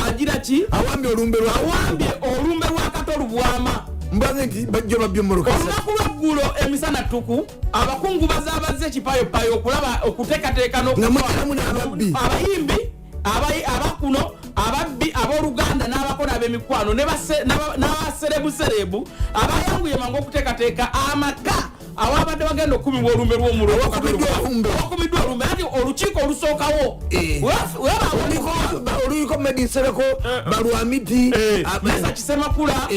agira ki? Awambye olumbe lwa Awambye olumbe lwa Kato Lubwama. Mbaze nti bajjo babbye emmotoka. Olunaku lweggulo emisana ttuku, abakungu bazabazze ekipayopayo okulaba okuteekateeka Nga mujjamu n'ababbi. Abayimbi abakuno ababbi, abooluganda n'abakona ab'emikwano n'abaserebuserebu abayanguye mangu okuteekateeka amaka awabadde bagenda okukumibwa olumbe. Awakubiddwa olumbe. Lw'omulwakubiddwa olumbe, anti olukiiko olusookawo Oluliko Medisereko, Balwamiti. Mesach Semakula.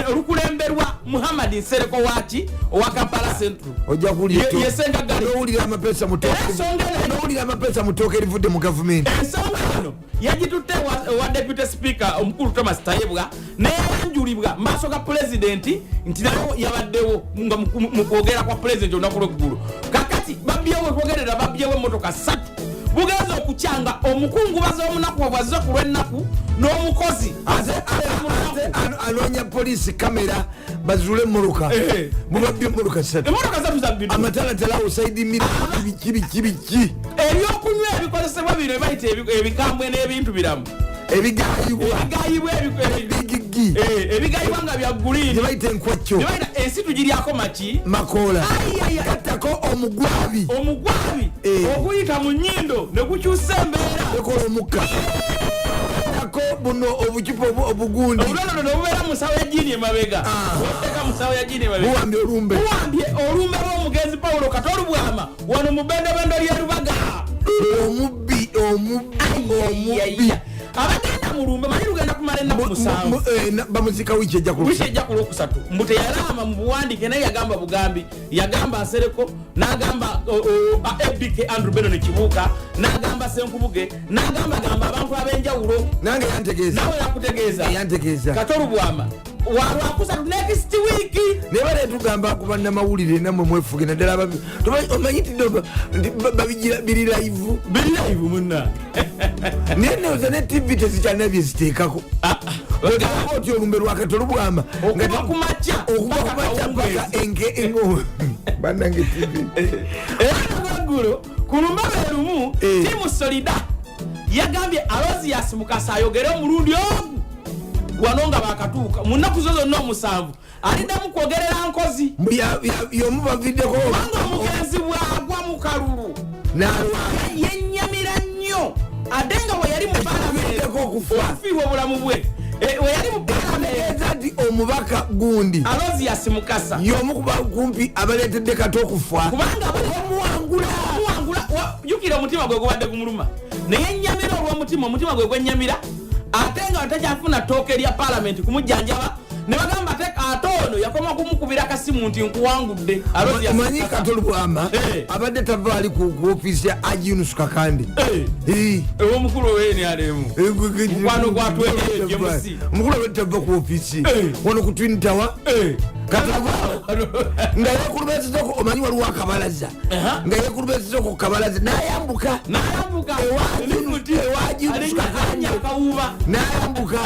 Olukulemberwa Muhammad Nsereko waki owa Kampala Central. Ojja Yesenga gali. Owulira amapesa mu Era ensonga eno Owulira amapesa mu ttooka erivudde mu gavumenti. Ensonga eno yagitutte wa deputy speaker omukulu Thomas Tayebwa, neyanjulibwa maaso ga pulezidenti nti nayo yabaddewo nga mu kwogera kwa pulezidenti olunaku lweggulo. Kakati babyewo, twogerera babyewo emotoka ssatu. Bugenza okukyanga omukungubazi omunaku wabwazze ku lw'ennaku n'omukozi. Ate anoonya poliisi kamera bazuule emmotoka. Mubabbye emmotoka ssatu. Emotoka zatu zabbiddwa. Amatalatala, osaidi mira, biki biki biki. Ebyokunywa ebikozesebwa bino ebayita ebikambwe n'ebintu biramu. Ebigayibwa. Ebigayibwa Bigigi. Ebigayibwa nga bya green. Gyebayita enkwacyo. Gyebayita ensi tugiryako maki. Makoola. Ai, ai, ai. Gattako omugwabi. Omugwabi oguyita mu nnyindo ne gukyusa embeera. Ekola omukka. Gattako buno obucupa obugundi. Obutonotono obubeera mu nsawo ya jiini emabega. Oteeka mu nsawo ya jiini emabega. Buwambye olumbe. Buwambye olumbe lw'omugenzi Paulo Kato Lubwama wano mu bendobendo ly'e Lubaga. Omubbi, omubbi, omubbi. Abagenda mu lumbe manyi lugenda kumala ennaku 7. Bamuzika wiiki ejja ku Wiiki ejja ku lwokusatu. Mbu teyalaama mu buwandiike, naye yagamba bugambi, yagamba Nsereko, n'agamba ABK Andrew Benon Kibuuka, n'agamba Senkubuge, n'agamba gamba abantu ab'enjawulo. Nange yantegeeza. Nawe yakutegeeza. Yantegeeza. Kato Lubwama wa lwakusatu next week. Naye bale tugamba ku bannamawulire, nammwe mwefuge, naddala omanyi nti nti babigira biri live. Biri live munna. Naye neoza ne TV tezikyalina byeziteekako. Ogamba oti olumbe lwa Kato Lubwama nga Okuva ku makya okuva ku paka makya kawungeezi. Paka bannange TV. Era lweggulo ku lumbe lwe lumu, Team Solida yagambye Aloysius Mukasa ayogere omulundi ogu wano nga bakatuuka mu nnaku zo zonna 7, aliddamu kwogerera nkozi. Mbu y'omu baviddeko. Kubanga omugenzi bw'agwa mu kalulu N'alwala. Yennyamira nnyo, ate nga bwe yali mu palamenti Ekiviiriddeko okufa. Okufiirwa obulamu bwe. We yali mu palamenti Tegeeza nti omubaka gundi Aloysius Mukasa y'omu kuba kumpi abaleetedde Kato okufa. Kubanga omuwangula. Omuwangula, jjukira omutima gwe gubadde gumuluma, naye nnyamira olw'omutima, omutima gwe gwennyamira, ate nga takyafuna ttooke lya palamenti kumujjanjaba, ne bagamba ate ono yakoma kumukubira akasimu nti nkuwangudde, Aloysius Omanyi Mukasa. Kato Lubwama abadde tava ali ku ofiisi ya Haji Yunus Kakande. Ew'omukulu owenrm. Mukwano gwa Twende, James. Omukulu abadde tava ku ofiisi wano ku Twin Tower. Nga yekulubezezako, omanyi waliwo akabalaza, nga yekulubezezako ku kabalaza n'ayambuka. N'ayambuka. Ewa Haji Yunus Kakande. Akawuba. N'ayambuka.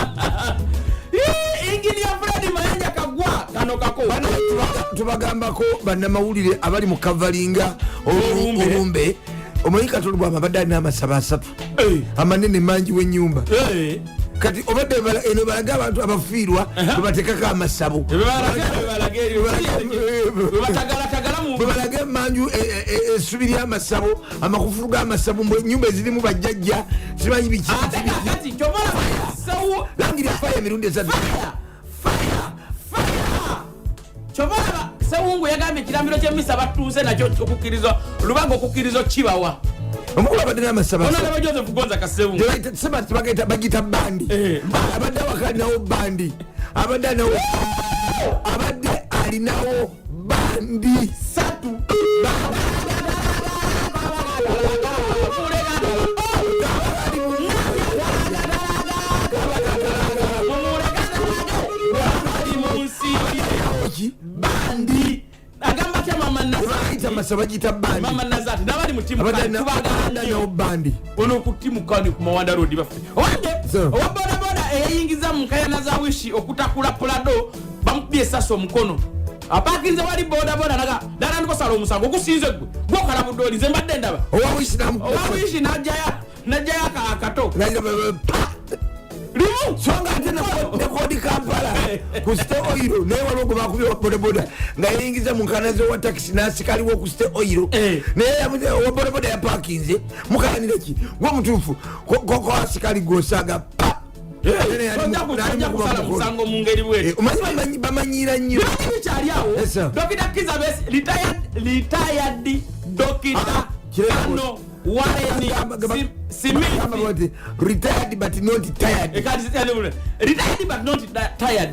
Engineer Fred Mayanja Kagwa kano kako. Bano tubagambako bannamawulire abali mu kavalinga Olumbe. olumbe. Omanyi Kato Lubwama abadde alina amasabo asatu amanene mangi w'ennyumba. Kati obadde eno balage abantu abafiirwa bwebatekako amasabo. Bwebatagalagala mu Bwebalage emanju essubi ly'amasabo, amakufulu g'amasabo, mbwe ennyumba ezirimu bajjajja simanyi biki. Ate kakati kyobalaba sewu Langira fire emirundi esatu. Kyobalaba Sewungu yagambye ekirambiro kyemisa batuuse nakyo okukkiriza Lubaga okukkiriza kibawa. Omukulu abadde n'amasabo asatu. Onalaba Joseph Gonza Kasewungu. Tebagita bagita bandi. Abadde awaka alinawo bandi, abadde alinawo, abadde alinawo bandi satu. Bandi. Agamba atya mama? Bagita masabo, bagita bandi. Mama Nazati nabali mu timu. Abadde alinawo bandi. Ono ku timu kani ku Mawanda Road baffe owange. So. Owa bodaboda eyayingiza mu nkayana za Wishi okutakula Prado. Bamukubye esasi omukono, apakinze wali bodaboda, naga natandika osala omusango gusinze gwe gwokalabudde oli, nze mbadde ndaba. Owawishi. Owawishi najjayo akato limu. So nga ate nekodi Kampala ku City Oil, naye waliwo gwe bakubye wa bodaboda nga yeyingiza mu nkana zowa takisi n'asikaliwo ku City Oil. Naye owa bodaboda yapakinze, mukalanira ki gwe mutuufu koko asikali gwosaga pa. Ate naye Tojja ali mukuba kusala mukono. musango mu ngeri bweti. Omanyi bamanyiira nnyo. Bimanyi bikyali awo. Yes, sir. Dokita Kiza retired Dokita Kano Warren Smith. Gamba bati, retired but not tired. Retired but not tired.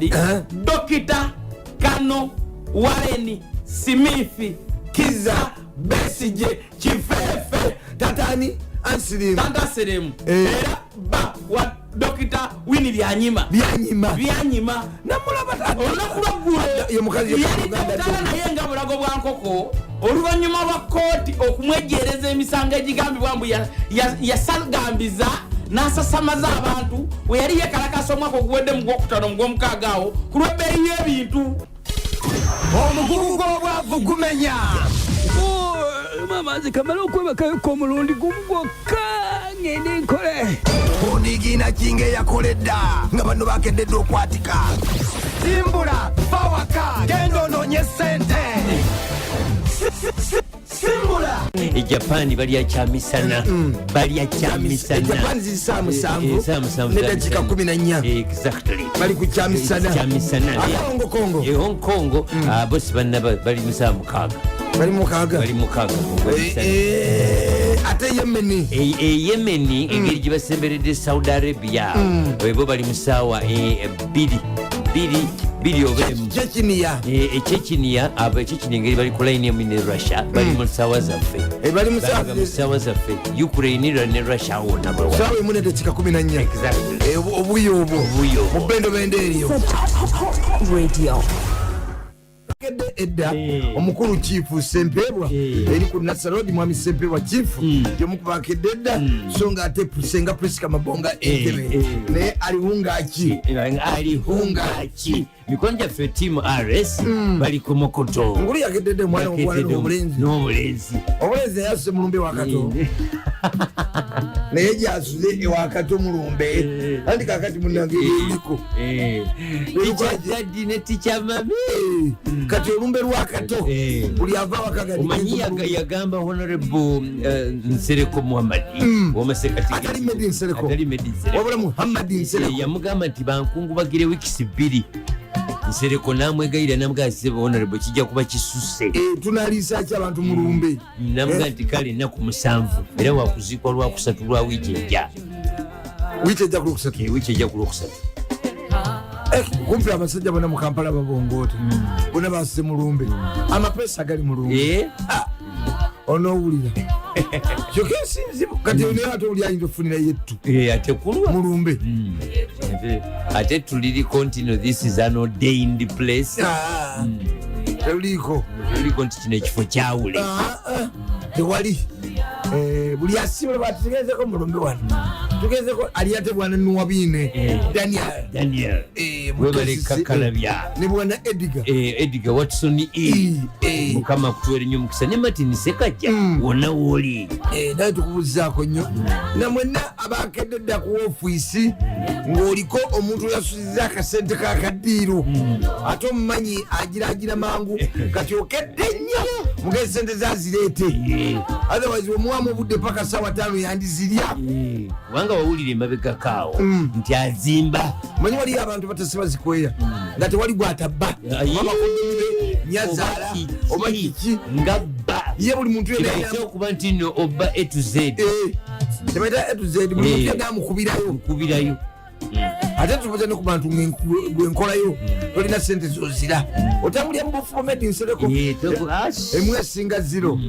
Dokita Kano Warren Smith. Kiza Besije kifefe tatani ansirimu. Tantaseremu. Era ba wa Dokita Wini Byanyima. Byanyima. Byanyima. Namulaba. Olunaku lwaggulo Ye mukazi ye yali Uganda. tawutala naye nga bulago bwa nkoko oluvannyuma lwa kooti okumwejeereza emisango egigambibwa mbu yasagambiza n'asasamaza abantu we yali yekalakasa omwaka oguwedde mu gwokutaano mu gwomukaaga awo ku lw'ebbeeyi y'ebintu. Omugugu gw'obwavu gumenya. Oh, maama, nze kamala okwebakayoko omulundi gumu gwokka, ngende nkole. Onigiina kinga eyakoledda nga bano bakededde okwatika. Simbula, va waka, genda onoonye sente. Simbula. E Japan balya kyamisana, balya kyamisana. Japan ziri saa 7 Saa 7 nedakiika 14. Exactly. Bali ku kyamisana. Kyamisana. Ate Hong Kong? E Hong Kong, bo si banna bali mu saa 6. Bali 6. Bali 6. Ate Yemeni? E Yemeni, engeri gye basemberedde Saudi Arabia, bo bali mu saawa 2, 2, 2 oba 1. Chechnya? Echechenia, abo Echechenia engeri bali ku line emu ne Russia, bali mu saawa zaffe. Bali mu Balaga mu saawa zaffe, Ukraine ne Russia wonna bwe saawa 1 nedakiika 14. Exactly. Obuyi obwo. Obuyi obwo. Mu bendobendo eryo. Radio. Kedde edda omukulu Chief Sempebwa eri ku Nasarodi, mwami Sempebwa Chief yomukubakedde edda, so nga ate Senga Priska Mabonga Entebe naye aliwungaki? Alihungaki? Mikono gyaffe, team RS bali ku mukuto. Ngulu yakeddedde omwana obuwala n'obulenzi. N'obulenzi. Obulenzi naye asuse mulumbe wakato, naye gyasuze ewakato mulumbe, anti kakati munange eriko. Teacher daddy ne teacher mummy. Kati olumbe lwakato buli ava wakaga. Omanyi yagamba Honorable Nsereko Muhammadi womasekati. Atali Medi Nsereko. Atali Medi Nsereko. Wabula Muhammadi Nsereko. Yamugamba nti bankungubagire wiikisi 2. Nsereko namwegayirira, namugamba, "Ssebo Honorable, kijja kuba kisuse." Tunaliisa ki abantu mulumbe? Namugamba nti kale ennaku 7, era wakuziikwa lwakusatu lwa wiiki ejja. Wiiki ejja ku Lwokusatu? Wiiki ejja ku Lwokusatu. Kumpi abasajja bonna mu Kampala babongoote, bonna basuse mulumbe, amapeesa gali mulumbe. Onoowulira kyokka ensinzibu kati naye ate oli ayinza okufunira yettu. Ate kulwa mulumbe. Ate tuliriko nti no, this is an ordained place. Ah, teruliiko. Tuliko nti kino ekifo kyawule. Ah, ah, tewali. Buli asibula batugezeko mulumbe wano, tugezeko ali ate bwana Nuwabiine Daniel. Daniel. Mu Webale. KCC, Kakalabya. ne bwana Edgar. Edgar Watson E. Mukama akutuwere nnyo omukisa ne Martin Sekajja wonna wooli. Naye tukubuzaako nnyo namwenna abakedde dda ku ofiisi ng'oliko omuntu yasuziza akasente kakaddiiro, ate omumanyi agiragira mangu, kati okedde nnyo mugezi sente zazireete, otherwise omuwamu obudde paka sawa 5 yandizirya. Kubanga wawulira emabegakaawo nti azimba. Manyi waliyo abantu batasiba zikweya nga tewali gwatabba. Oba bakodomi be, nyazaala oba kiki. Nga bba. Ye buli muntu yenna. Kibayite okuba nti no oba A to Z. Tebaita A to Z, buli muntu yenna amukubirayo. Nkubirayo. Ate tubuze ne ku bantu gwenkolayo tolina sente zozira, otambulira mu bufubo Medi Nsereko. Emu esinga zero.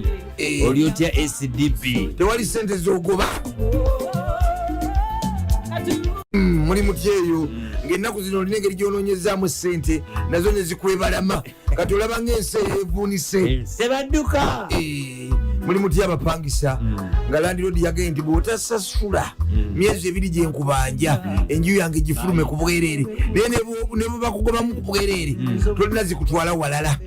Oli otya SDB? Tewali sente zogoba. Muli mutya eyo ngaennaku zino olina engeri gyonoonyezaamu sente nazo nezikwebalama, kati olaba ngaensi eyevuunise. Sebadduka. Muli mutya abapangisa? Nga landlord yagambye nti bw'otasasula myezi 2 gyenkubanja, enju yange gifulume ku bwereere, naye ne bwe bakugobamu ku bwereere, tolina zikutwala walala.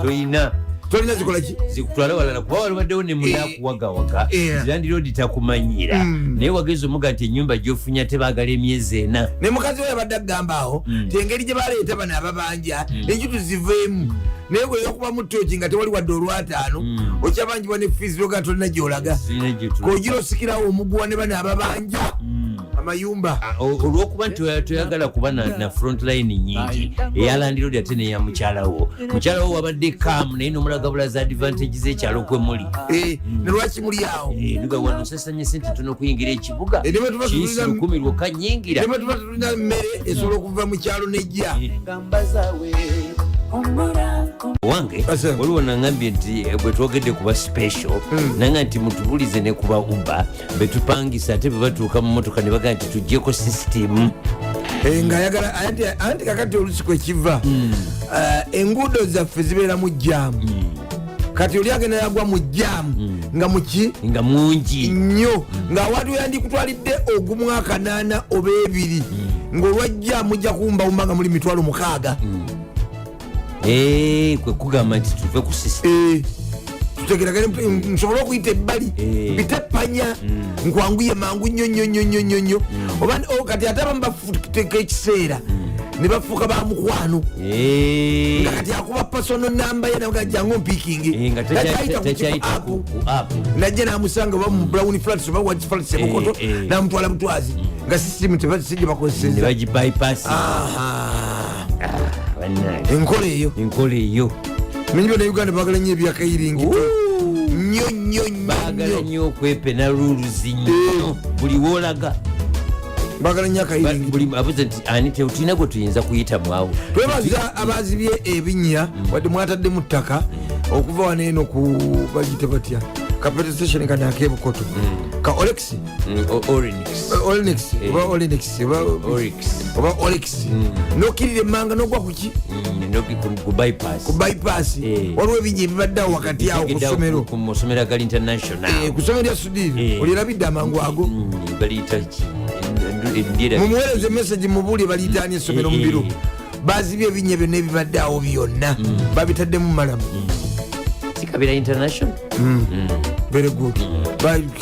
Toyina. Tolina zikola ki? Zikutwala walala, kuba walibaddewo ne munakuwagawaga. Landlord takumanyira, naye wageza omuga nti enyumba gyofunya tebaagala emyezi 4. Ne mukazi we yabadde agamba awo ti engeri gye baleeta bano ababanja, enju tuziveemu, naye gwe yokubamu tooki nga tewali wadde olwataano, okyabanjibwa ne fees, oga tolina gyolaga. Sirina gye tulaga. Kogira osikirawo omuguwa ne bano ababanja amayumba. Olwokuba nti toyagala kuba na front line nyingi eya landlord ate neya mukyalawo. Mukyalawo wabadde kamu, naye nomulaga bulaza advantage z'ekyalo kwe muli. Ne lwaki muli awo? Nuga wano nsasanye sente tono okuyingira ekibuga. Ne bwe tuba Kiisi 1000 lwokka nyingira. Ne bwe tuba tulina mmere esobola okuva mu kyalo nejja. Wange. Asa. Waliwo nangambye nti bwe twogedde kuba special, nanga nti mutubulize ne kuba Uber betupangisa, ate bwe batuuka mu motoka ne bagaa nti tuggyeko system. Ng'ayagala anti kakati olusi kwe kiva, enguudo zaffe zibeeramu jaamu. Kati oli agenda yagwa mu jaamu nga muki? Nga mungi. Nnyo, ng'awantu yandikutwalidde ogumu akanaana oba 2, ng'olwa jaamu mujja kuwumbawumba nga muli 60,000. Kwe kugamba nti tuve ku system. Tutegeragane, nsobole okuyita ebbali, mpite panya, nkwanguye mangu nnyo nnyo nnyo nnyo nnyo nnyo. Oba kati ate abamu bafuteeka ekiseera ne bafuuka ba mukwano, nga kati akuba personal namba ye naga jangu ompiikingi. Nga takyayita ku app. Najja namusanga oba mu Brown Flats oba White Flats ebukoto, namutwala butwazi, nga sisitimu si gye ne bakozeseza. Bagibypass. Aha. Bannange. Enkola eyo. Enkola eyo. Manyi bannayuganda bagala nnyo ebyakayiringito nnyo nnyo nnyo. Baagala Nnyo. nnyo okwepena rules nnyo buli woolaga. Bagala nnyo akayiringito. Buli abuze nti ani tetulina gwe tuyinza kuyitamu awo. Twebaza abazibye ebinnya, wadde mwataddemu ttaka okuva wano eno ku bagite batya, ka petrol station kano akebukoto ka Olex. Oryx. Olex oba Olex oba Oryx. Oba Olex, nokirira emmanga nogwa kuki? Ku bypass. Ku bypass. Waliwo ebinnya ebibadde awo wakati awo ku Tegedde awo ssomero. Ku masomero agali international. Ku ssomero lya Sudiiri. Olyerabidde amangu ago. Baliyita ki? Endyera. Mumuweereze message, mubuulye baliyitaani essomero mu biro. Bazibye ebinnya byonna ebibadde awo byonna, babitaddemu malamu. Sikabira International. Very good.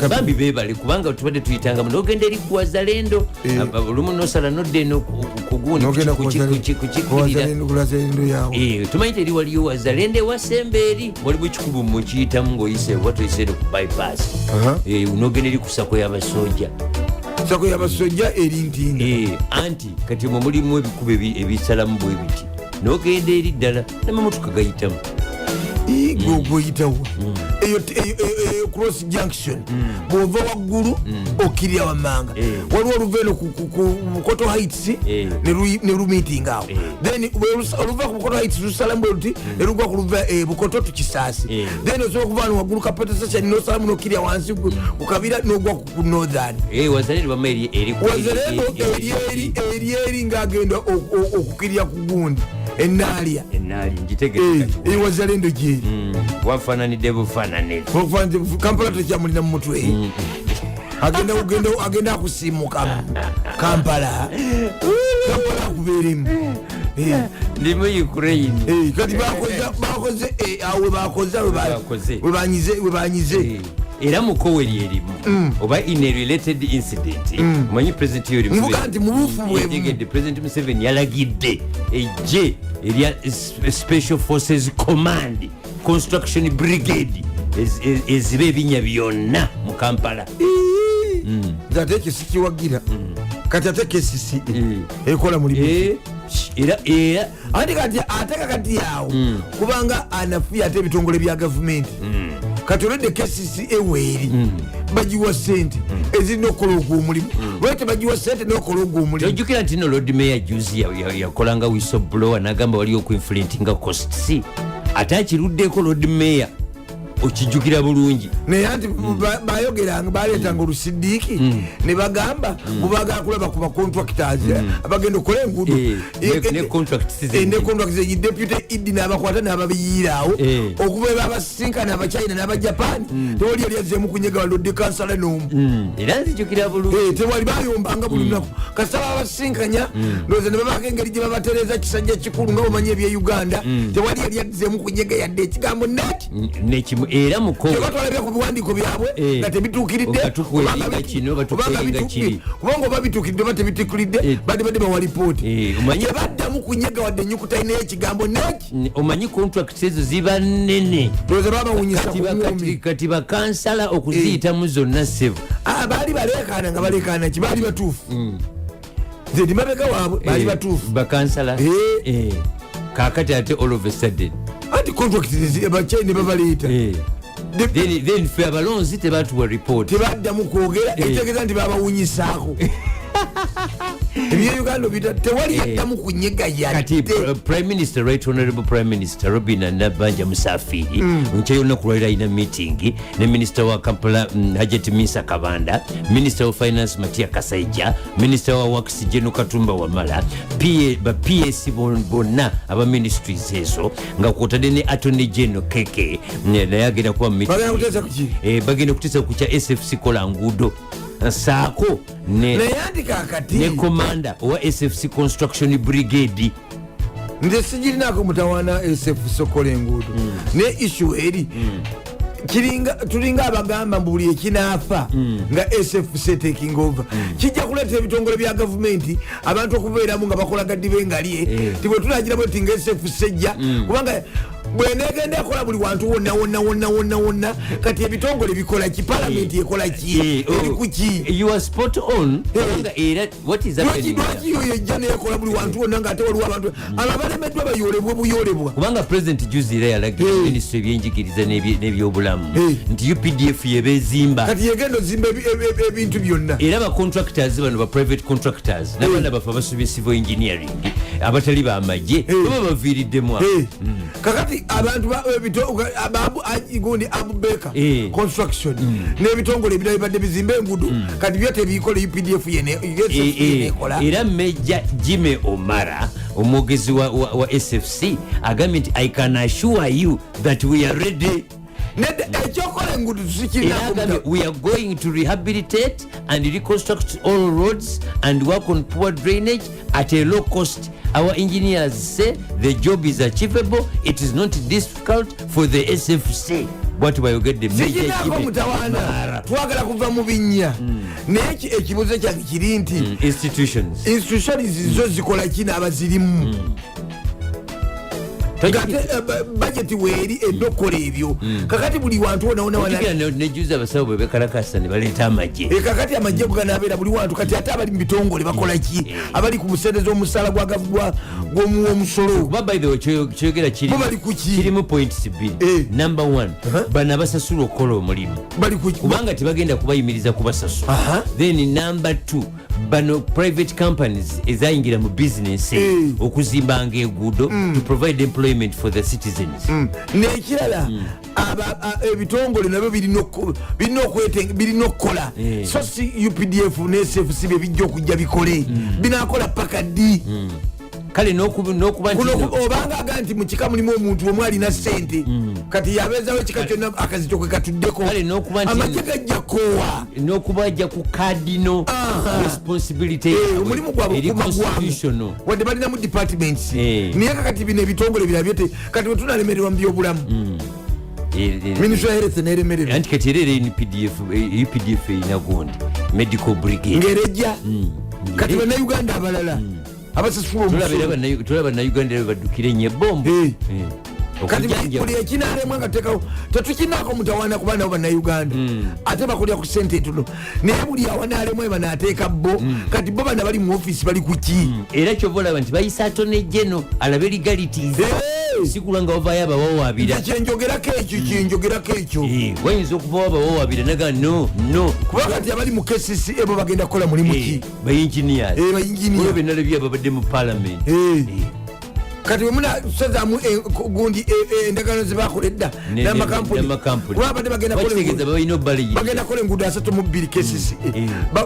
Bambi bebale, kubanga tubadde tuyitangamu nogenda eri kuwazalendo. Olumu nosala nodda eno kugundi. Nogenda Kukikirira. Kulazalendo yawe. Tumanyi teri waliyo wazalendo ewasemba eri, waliwo ekikubu mukiyitamu ngaoyise oba toyise eno ku bypass. Nogenda eri ku sako y'abasojja. Sako yabasojja eri Ntinda. Anti kati omwo mulimu ebikubo ebisalamu bwe biti, nogenda eri ddala namamotoka gayitamu. Gwe oyitawo eyo cross junction, bwova waggulu okkirira wammanga. Waliwo oluva eno ku Bukoto Heights ne lumeeting awo. Then oluva ku Bukoto Heights lusalamu bwe luti ne lugwa ku luva Bukoto tukisaasi. Then osobola okuva wano waggulu ka petrol station nosalamu nokkirira wansi ku kabira nogwa ku Northern. Wazalendo bama eri Wazalendo eri eri ng'agenda okukirira ku gundi enaalya. Enaali ngitegere kati. Wazalendo gyeri. Wafaananidde bufaananire. Kampala tekyamulina mu mutwe, agenda kugenda agenda akusiimuka Kampala, Kampala akubeeremu. Ndimu Ukraine. Kati bakoze awo webakoze awo Bakoze. webanyize. Era mukoweri erimu oba in a related incident, omanyi President Yoweri Nvuga Museveni- nti mu bufu bwe bumu. Yategedde President Museveni yalagidde ejje erya Special Forces Command Construction Brigade eziba ebinnya byonna mu Kampala. Nze ate ekyo sikiwagira. Kati ate KCCA ekola mulimu ki? Era Anti kati ate kakati awo kubanga anafuye ate ebitongole bya gavumenti. Kati olwedde KCCA weeri bagiwa sente ezirina okukola ogwo omulimu, lwaki tebagiwa sente nokola ogwo omulimu? Tojjukira nti no Lord Mayor juzi yakolanga whistleblower nagamba waliyo okuinflatinga costs, ate akiruddeko Lord Mayor. Okijjukira bulungi. Naye anti bayogeranga, baleetanga olusidiiki ne bagamba mubagala kulaba ku bacontractors abagenda okukola enguudo. Ne contracts ne contracts zennyini. Deputy Idi n'abakwata n'ababiyiiraawo. Okuva babasinkana Abachina n'Abajapan, tewali yali azzeemu kunyega balodde kansala n'omu. Era nzijukira bulungi. Tewali, bayombanga buli lunaku kasita babasinkanya, ndowooza ne babaako engeri gye babatereeza kisajja kikulu nga bamanyi ebye Uganda. Tewali yali azzeemu kunyega yadde ekigambo net. Nekimu era muko Tebatwalabya ku biwandiiko byabwe nga tebituukiridde. Nga tukweringa Obanga kino, batukweringa obanga kiri. Kubanga oba bituukiridde oba tebituukiridde, badde bawa lipooti. Tebaddamu kunyega wadde ennyukuta inayo ekigambo net. Omanyi contracts ezo ziba nnene. Ndowooza babawunyisa Kati ku ngumi. Kati bakansala okuziyitamu zonna, ssebo. Ah, baali baleekaana nga baleekaana ki, baali batuufu. Nze ndi mabega waabwe, baali batuufu. Bakansala. Kakati ate all of a sudden Anti contract Abachina babaleeta. Then ffe abalonzi tebatuwa report. Tebaddamu kwogera. Ekitegeeza nti babawunyisaako ebyeuganda obita tewali yaddamu kunyega Kati yadde. Prime Minister, Right Honorable Prime Minister Robin Nabbanja Musafiri, nkya y'olunaku lwaliro alina meeting ne Minister wa Kampala, Hajat Minsa Kabanda, Minister wa Finance Matia Kasaija, Minister wa Works General Katumba Wamala, PA, ba PS bonna aba ministries ezo, nga kwotadde ne Attorney General Keke, naye agenda kuba mu meeting. Bagenda kuteesa ku ki? Bagenda kuteesa ku kya SFC kola nguudo, saako ne Naye anti kakati ne commander owa SFC Construction Brigade. Nze sigirinako mutawaana SF sokola enguudo, naye issue eri kiringa tulinga abagamba mbu buli ekinaafa nga SFC taking over kijja kuleeta ebitongole bya gavumenti abantu okubeeramu nga bakola gaddibe ngalye. Ti bwe tunagira bwe ti nga SFC ejja, kubanga bwenegenda ekola buli wantu wonna wonna wonna wonna wonna, kati ebitongole bikola ki? Palamenti ekola ki? Eri Oh, ku ki? You are spot on, kubanga era what is Lwaki happening lwaki yo yejja nekola buli wantu wonna ngaate waliwo abantu abo abalemeddwa bayolebwe buyolebwa? Kubanga President juzi era yalagira minisitule ebyenjigiriza n'ebyobulamu nti UPDF yebezimba. Kati yegenda ozimba ebintu byonna. Era ba contractors bano, ba private contractors n'abaana baffe abasomye civil engineering abatali bamagye baba baviiriddemu awo. Kakati abantu gundi Abubeka Construction n'ebitongole ebirala bibadde bizimba enguudo, kati byo tebikola, UPDF yenekola. Era Major Jime Omara, omwogezi wa SFC, agambye nti, "I can assure you that we are ready." Nedda, ekyokola enguudo Era tusikirina. agambye, "We are going to rehabilitate and reconstruct all roads and work on poor drainage at a low cost. Our engineers say the job is achievable. It is not difficult for the SFC." Bwati bwayogedde Major Sikinako Jimmy mutawaana. Mara. Twagala kuva mu binnya, naye ekibuzo kyange kiri nti Institutions. Institutions zo zikola ki n'abazirimu? Ngate budget weeri edda okukola ebyo, kakati buli wantu wonawona. Ojjukira nejuzi abasawo bwe bekalakasa ne baleeta amagye. Kakati amagye ganabeera buli wantu, kati ate abali mu bitongole bakola ki? Abali ku busente z'omusaala gwa gw'omuwa omusolo? Kuba by the way kyoyogera Bo bali ku ki? kirimu points bbiri. Number one, bano abasasula okukola omulimu, Bali ku ki? Kubanga tebagenda kubayimiriza kubasasula. Then number two, bano private companies ezayingira mu business okuzimbanga enguudo to provide employment for the citizens. Nekirala, ebitongole nabyo birina okukola. So si UPDF ne SFC bye bijja okujja bikole, binakola paka ddi? Kale n'okuba nti Kuno obanga aga nti mu kika mulimu omuntu omu alina sente, kati yabeezawo ekika kyonna, akazito kwe katuddeko. Kale n'okuba nti Amagye gajja koowa. N'okubajja ku cardinal responsibility yaabwe Omulimu gwabwe eri kuma gwamu. constitutional. Wadde balinamu departments, naye kakati bino ebitongole birabye te kati bwe tunalemererwa mu byobulamu, Ministry ya Health neremererwa. Anti kati era UPDF erina gundi medical brigade. Ng'erejja kati Bannayuganda abalala abasasula Tulaba era omusolo. Tulaba Bannayuganda era baddukira ennyo ebombo. Kati Okujjanja- buli ekinalemwa nga tutekawo, tetukinako mutawaana kuba nabo Bannayuganda ate bakulya ku sente entono, naye buli awanaalemwa banaateeka bo. Kati bo bana bali mu ofiisi bali ku ki? Era kyova olaba nti bayisa Attorney General alabe legalities, sikulwa nga wavaayo abawawaabira. Nze kyenjogerako ekyo, kyenjogerako ekyo. Wayinza okuvawo abawawaabira naga no no. Kuba kati abali mu KCC ebo bagenda kukola mulimu ki? Ba engineers. Ba engineer. Olwo benalabye ababadde mu parliament. Kati wemunasazaamu gundi endagaano zebakola edda n'amakampuni, n'amakampuni. Kuba abadde bagenda kukola Bakitegeeza balina obaliyirira. Bagenda kukola enguudo 32 KCC.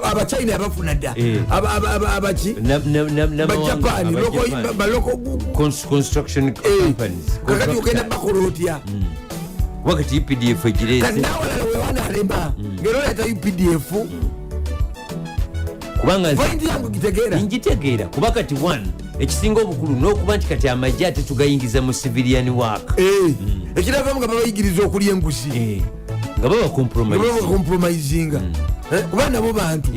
Abachina abafuna dda. Abaki N'amawanga, Bajapani. Abajapani. Baloko. Construction companies. Kakati ogenda Contractors. bakola otya? Wakati UPDF Kati egireese. nawalala wewanalema ngera oleeta UPDF. Kubanga Point yange gitegeera? Ngitegeera, kuba kati one, ekisinga obukulu n'okuba nti kati amagye ate tugayingiza mu civilian work. Ekiravamu nga babayigiriza okulya enguzi. Nga baba compromise. Compromisinga, kuba nabo bantu.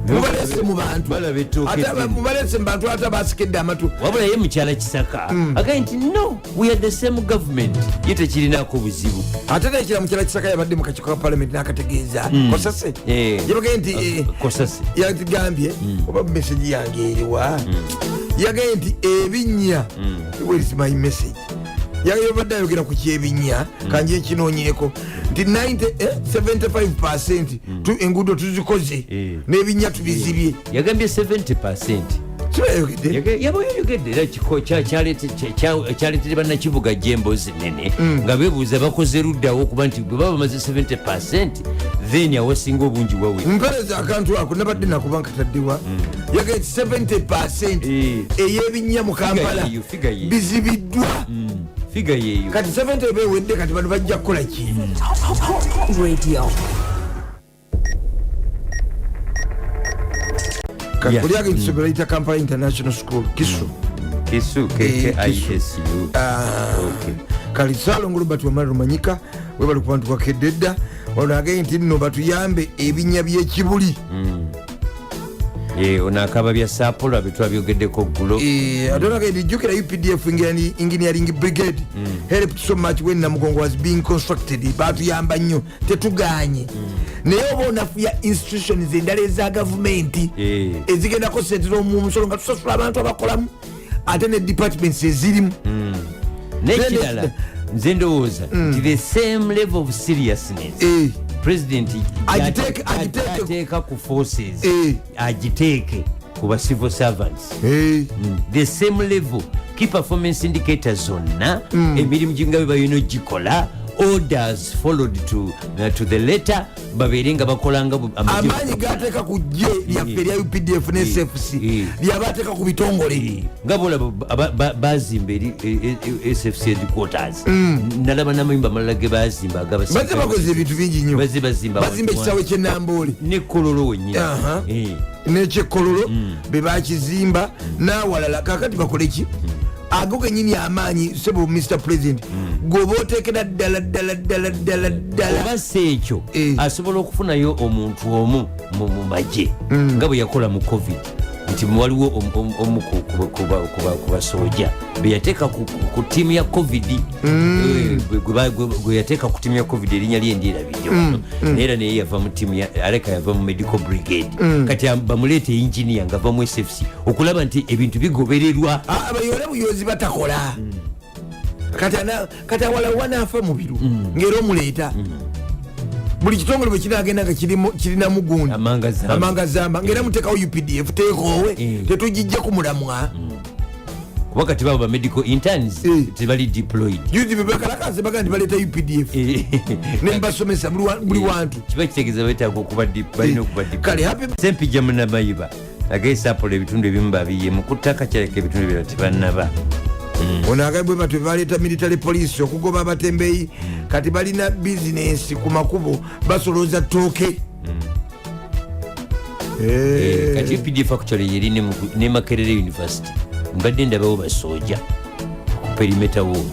Mubalese mu bantu. Balaba ettooke Ate eddene. Mubalese mu bantu, ate abasikedde amatu. Wabula ye mukyala Kisaka agambye nti no, we are the same government, ye tekirinako buzibu. Ate nekira, mukyala Kisaka yabadde mu kakiiko ka parliament n'akategeeza kosase. Yabagambye nti Kosase. Yagambye, oba message yange eriwa? Yagambye nti ebinnya, where is my message? Yabadde ayogera ku kyebinnya, kanje nkinoonyeeko, nti 90, 75% enguudo tuzikoze n'ebinnya tubizibye. Yagambye 70. Sibayogedde? Yaba yayogedde era kyaleetere bannakibuga jemboozi nene nga beebuuza bakoze luddawo, okuba nti bwe baba bamaze 70, then awasinga obungi wawe. Mpereza akantu ako nabadde nakuba nkataddewa. Yagambye nti 70 ey'ebinnya mu Kampala Figure yeeyo, figure yeeyo. bizibiddwa. Figure yeeyo. Kati 70 eba ewedde, kati bano bajja kukola ki? Top Radio. Kulyako ekisomero bayita Kampala International School, Kisu. Kisu. Kisu. KKISU. Okay. Kali Salongo Robert Wamala Rumanyika, webali kuba ntuwakedde dda. Wano agambye nti nno batuyambe ebinnya by'ekibuli. Ono akaba bya Saapolo betwabyogeddeko ggulo. Ate onagambye nti jjukira UPDF Engineering Brigade helped so much when Namugongo was being constructed. Batuyamba nnyo, tetuganye, naye oba onafuya institutions endala eza gavumenti ezigendako sente z'omumusolo nga tusasula abantu abakolamu, ate ne departments ezirimu. N'ekirala, nze ndowooza nti the same level of seriousness president ateeka ku forces, agiteeke ku ba civil servants. The same level, key performance indicators zonna, emirimu ginga bwe balina ogikola, orders followed to the letter, babeere nga bakolanga Amaanyi gateeka ku gye lyaffe erya UPDF ne SFC lyabateeka ku bitongole. Nga bolaba bazimba eri SFC headquarters, nalaba n'amayumba amalala ge bazimba. Bazze bakoze ebintu bingi nnyo. Bazze bazimba. Bazimba ekisaawe ky'enamboole. Nekololo wenyini. N'ekyekololo be bakizimba n'awalala. Kakati bakole ki? Ago genyini amaanyi, sebo Mr President, goba oteekera ddala ddala ddala ddala ddala. Oba si ekyo, asobola okufunayo omuntu omu mu magye nga bwe yakola mu COVID, nti waliwo omu ku basooja be yateeka ku ttiimu ya COVID. Gwe yateeka ku ttiimu ya COVID, erinnya lye ndyerabidde wano, naye era naye yava mu ttiimu aleka yava mu medical brigade. Kati bamuleeta engineer nga ava mu SFC okulaba nti ebintu bigobererwa. Ah, bayole buyozi batakola. Kati awala wanaafa mubiru ngaera omuleeta buli kitongole bwe kinagenda nga kirinamu gundi. Amanga zamba. Amanga zamba, ngaera muteekawo UPDF, teekoowe. Tetugijja ku mulamwa. Kuba kati babo ba medical interns tebali deployed. Juzi bebakalakase baga nti baleeta UPDF nembasomesa buli wantu. Kiba kitegeeza betaaga okuba balina okuba. Kale happy. Sempijja Munamayiba agaisapolo ebitundu ebimu babiyemu ku ttaka, kyaleka ebitundu ebirala tebannaba. Ono agambye bwe batyo baleeta military police okugoba abatembeyi, kati balina bizinensi ku makubo, basolooza ttooke. Kati UPDF actually yeri ne Makerere University, mbadde ndabawo basooja ku perimeter wall.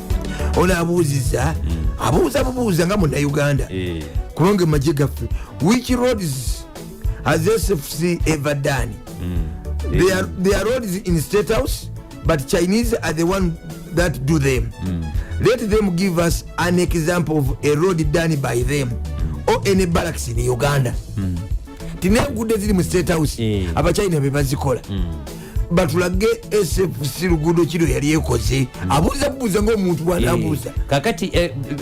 Ono abuuziza, abuuza bubuuza nga Munnayuganda, kubanga emagye gaffe, which roads has SFC ever done? There are roads in State House, but Chinese are the one that do them. Let them give us an example of a road done by them or any barracks in Uganda. Ti nenguudo eziri mu State House, Abachina be bazikola. Batulage SFC luguudo kiro yali ekoze. Abuuza bubuuza ngaomuntu bwanabuuza. Kakati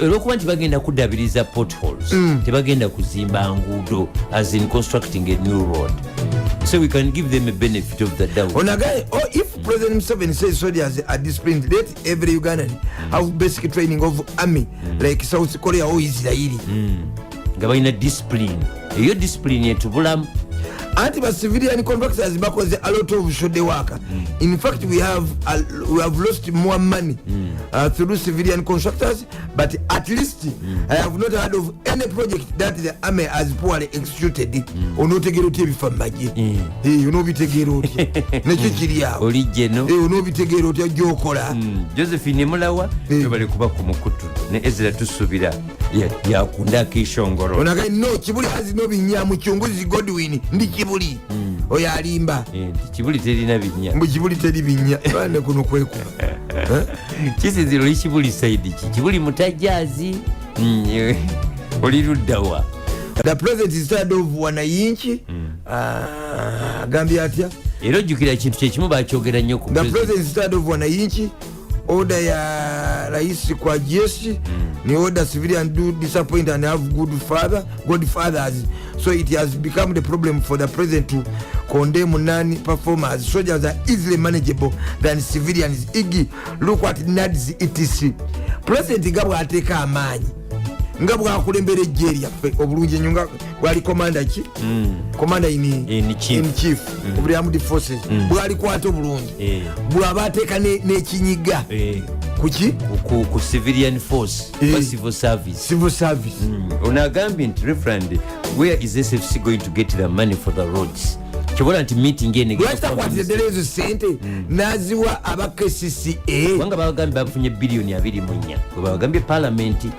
olwokuba nti bagenda kudabiriza potholes, tebagenda kuzimba nguudo as in constructing a new road, so we can give them a benefit of the doubt. Onagaye, oh, if President Museveni says soldiers are disciplined, let every Ugandan have basic training of army like South Korea or Israeli. Nga balina discipline, eyo discipline etubulamu. Anti ba civilian contractors bakoze a lot of shoddy work. In fact, we have lost more money through civilian contractors, but at least I have not heard of any project that the army has poorly executed. Onootegeera otya ebifa mu magye? Eh, onoobitegeera otya? Nekyo kiri awo. Oli jeno. Eh, onoobitegeera otya gyokola? Josephine Mulawa, webale kuba ku mukutu ne Ezra Tusubira yakunda akishongoro. Onaga no Kibuli has no binya. Muchunguzi Godwin, ndi Kibuli oyo alimba. Eh, nti Kibuli terina binya. Mbu Kibuli teri binya, bane kuno kwekuba. Kisinzira oli Kibuli side ki? Kibuli mutajazi. Oli luddawa? The president is tired of wananchi. Ah, agambye atya? Era ojjukira kintu kyekimu bakyogera nnyo ku The president is tired of wananchi. Order ya rais kwa jeshi ni order civilian do disappoint and have good father godfathers, so it has become the problem for the president to condemn non performers. Soldiers are easily manageable than civilians, eg look at NAADS, etc. President nga bwateeka amaanyi, nga bwakulembera ejje lyaffe obulungi ennyo, nga bwali commander ki, commander In chief. In chief of the armed forces, bwalikwata obulungi, bw'aba ateeka n'ekinyiga kuki? Ku civilian force oba civil service. Civil service. Ono agambye nti, "Reverend, where is SFC going to get the money for the roads?" Kyobola nti meeting eno egenda Lwaki takwatira ddala ezo sente n'aziwa aba KCCA? Kubanga babagambye bafunye biliyoni 24, bwe babagambye palamenti.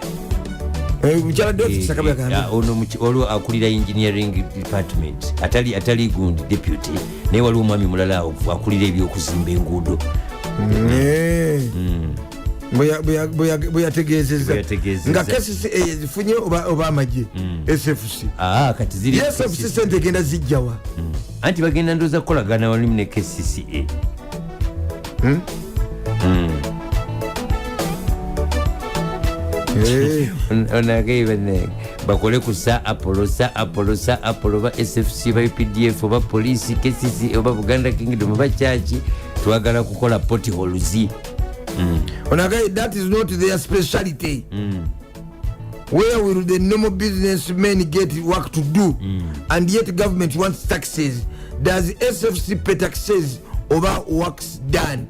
Mukyala Dorothy Kisaka bwe yagambye. Ono waliwo akulira engineering department, atali gundi deputy, naye waliwo omwami mulala awo akulira ebyokuzimba enguudo. Bwe yategeezezza. Bwe yategeezezza. Nga KCCA zifunye oba amagye SFC? Ah, kati ziri SFC sente egenda zijjawa? Anti bagenda ndooza kukolagana walimu ne KCCA. Onageibe bakole ku Sir Apollo, Sir Apollo, Sir Apollo, oba SFC oba UPDF oba police, KCC oba Buganda Kingdom oba kyaki, twagala kukola potholes. Onagaye, that is not their speciality. Where will the normal businessmen get work to do? And yet government wants taxes. Does SFC pay taxes oba works done?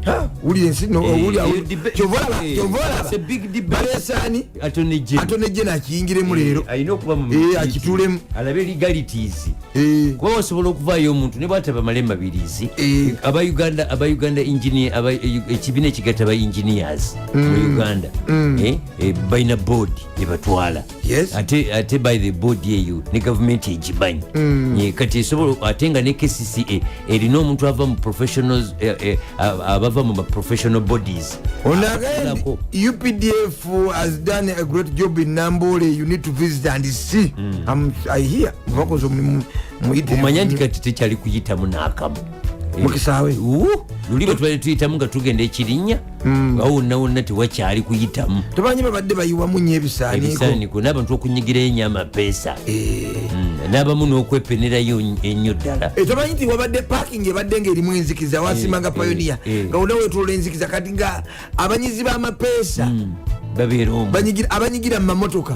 Ha, wulira ensi no, wulira. Kyova olaba, kyova olaba. It's a big debate. Baleesaani? Attorney General. Attorney General akiyingiremu leero. Alina okuba mu Akituulemu. Alabe legalities, kuba osobola okuvaayo omuntu ne bwataba male mabirizi. Aba Uganda engineer, ekibiina ekigatta ba engineers mu Uganda, balina board ebatwala. Ate by the board eyo ne gavumenti egimanyi. Kati esobola ate nga ne KCCA erina omuntu ava mu professionals, abava mu professional bodies. Onagambye Akolako. UPDF has done a great job in Nambole. You need to visit and see. I hear bakoze omulimu muyitirivu. Omanya nti kati tekyali kuyitamu n'akamu. Mukisaawe. Luli bwe tubadde tuyitamu nga tugenda ekirinnya, awo wonna wonna tewakyali kuyitamu. Tomanyi babadde bayiwamu nnyo ebisaaniiko. Ebisaaniko n'abantu okunyigirayo ennyo amapeesa. N'abamu n'okwepenerayo ennyo ddala. Tomanyi nti wabadde parking ebadde ngaerimu enzikiza wasimanga Pioneer, nga wonna wetolola enzikiza, kati nga abanyizi b'amapeesa babeera omwo. Abanyigira mu mamotoka.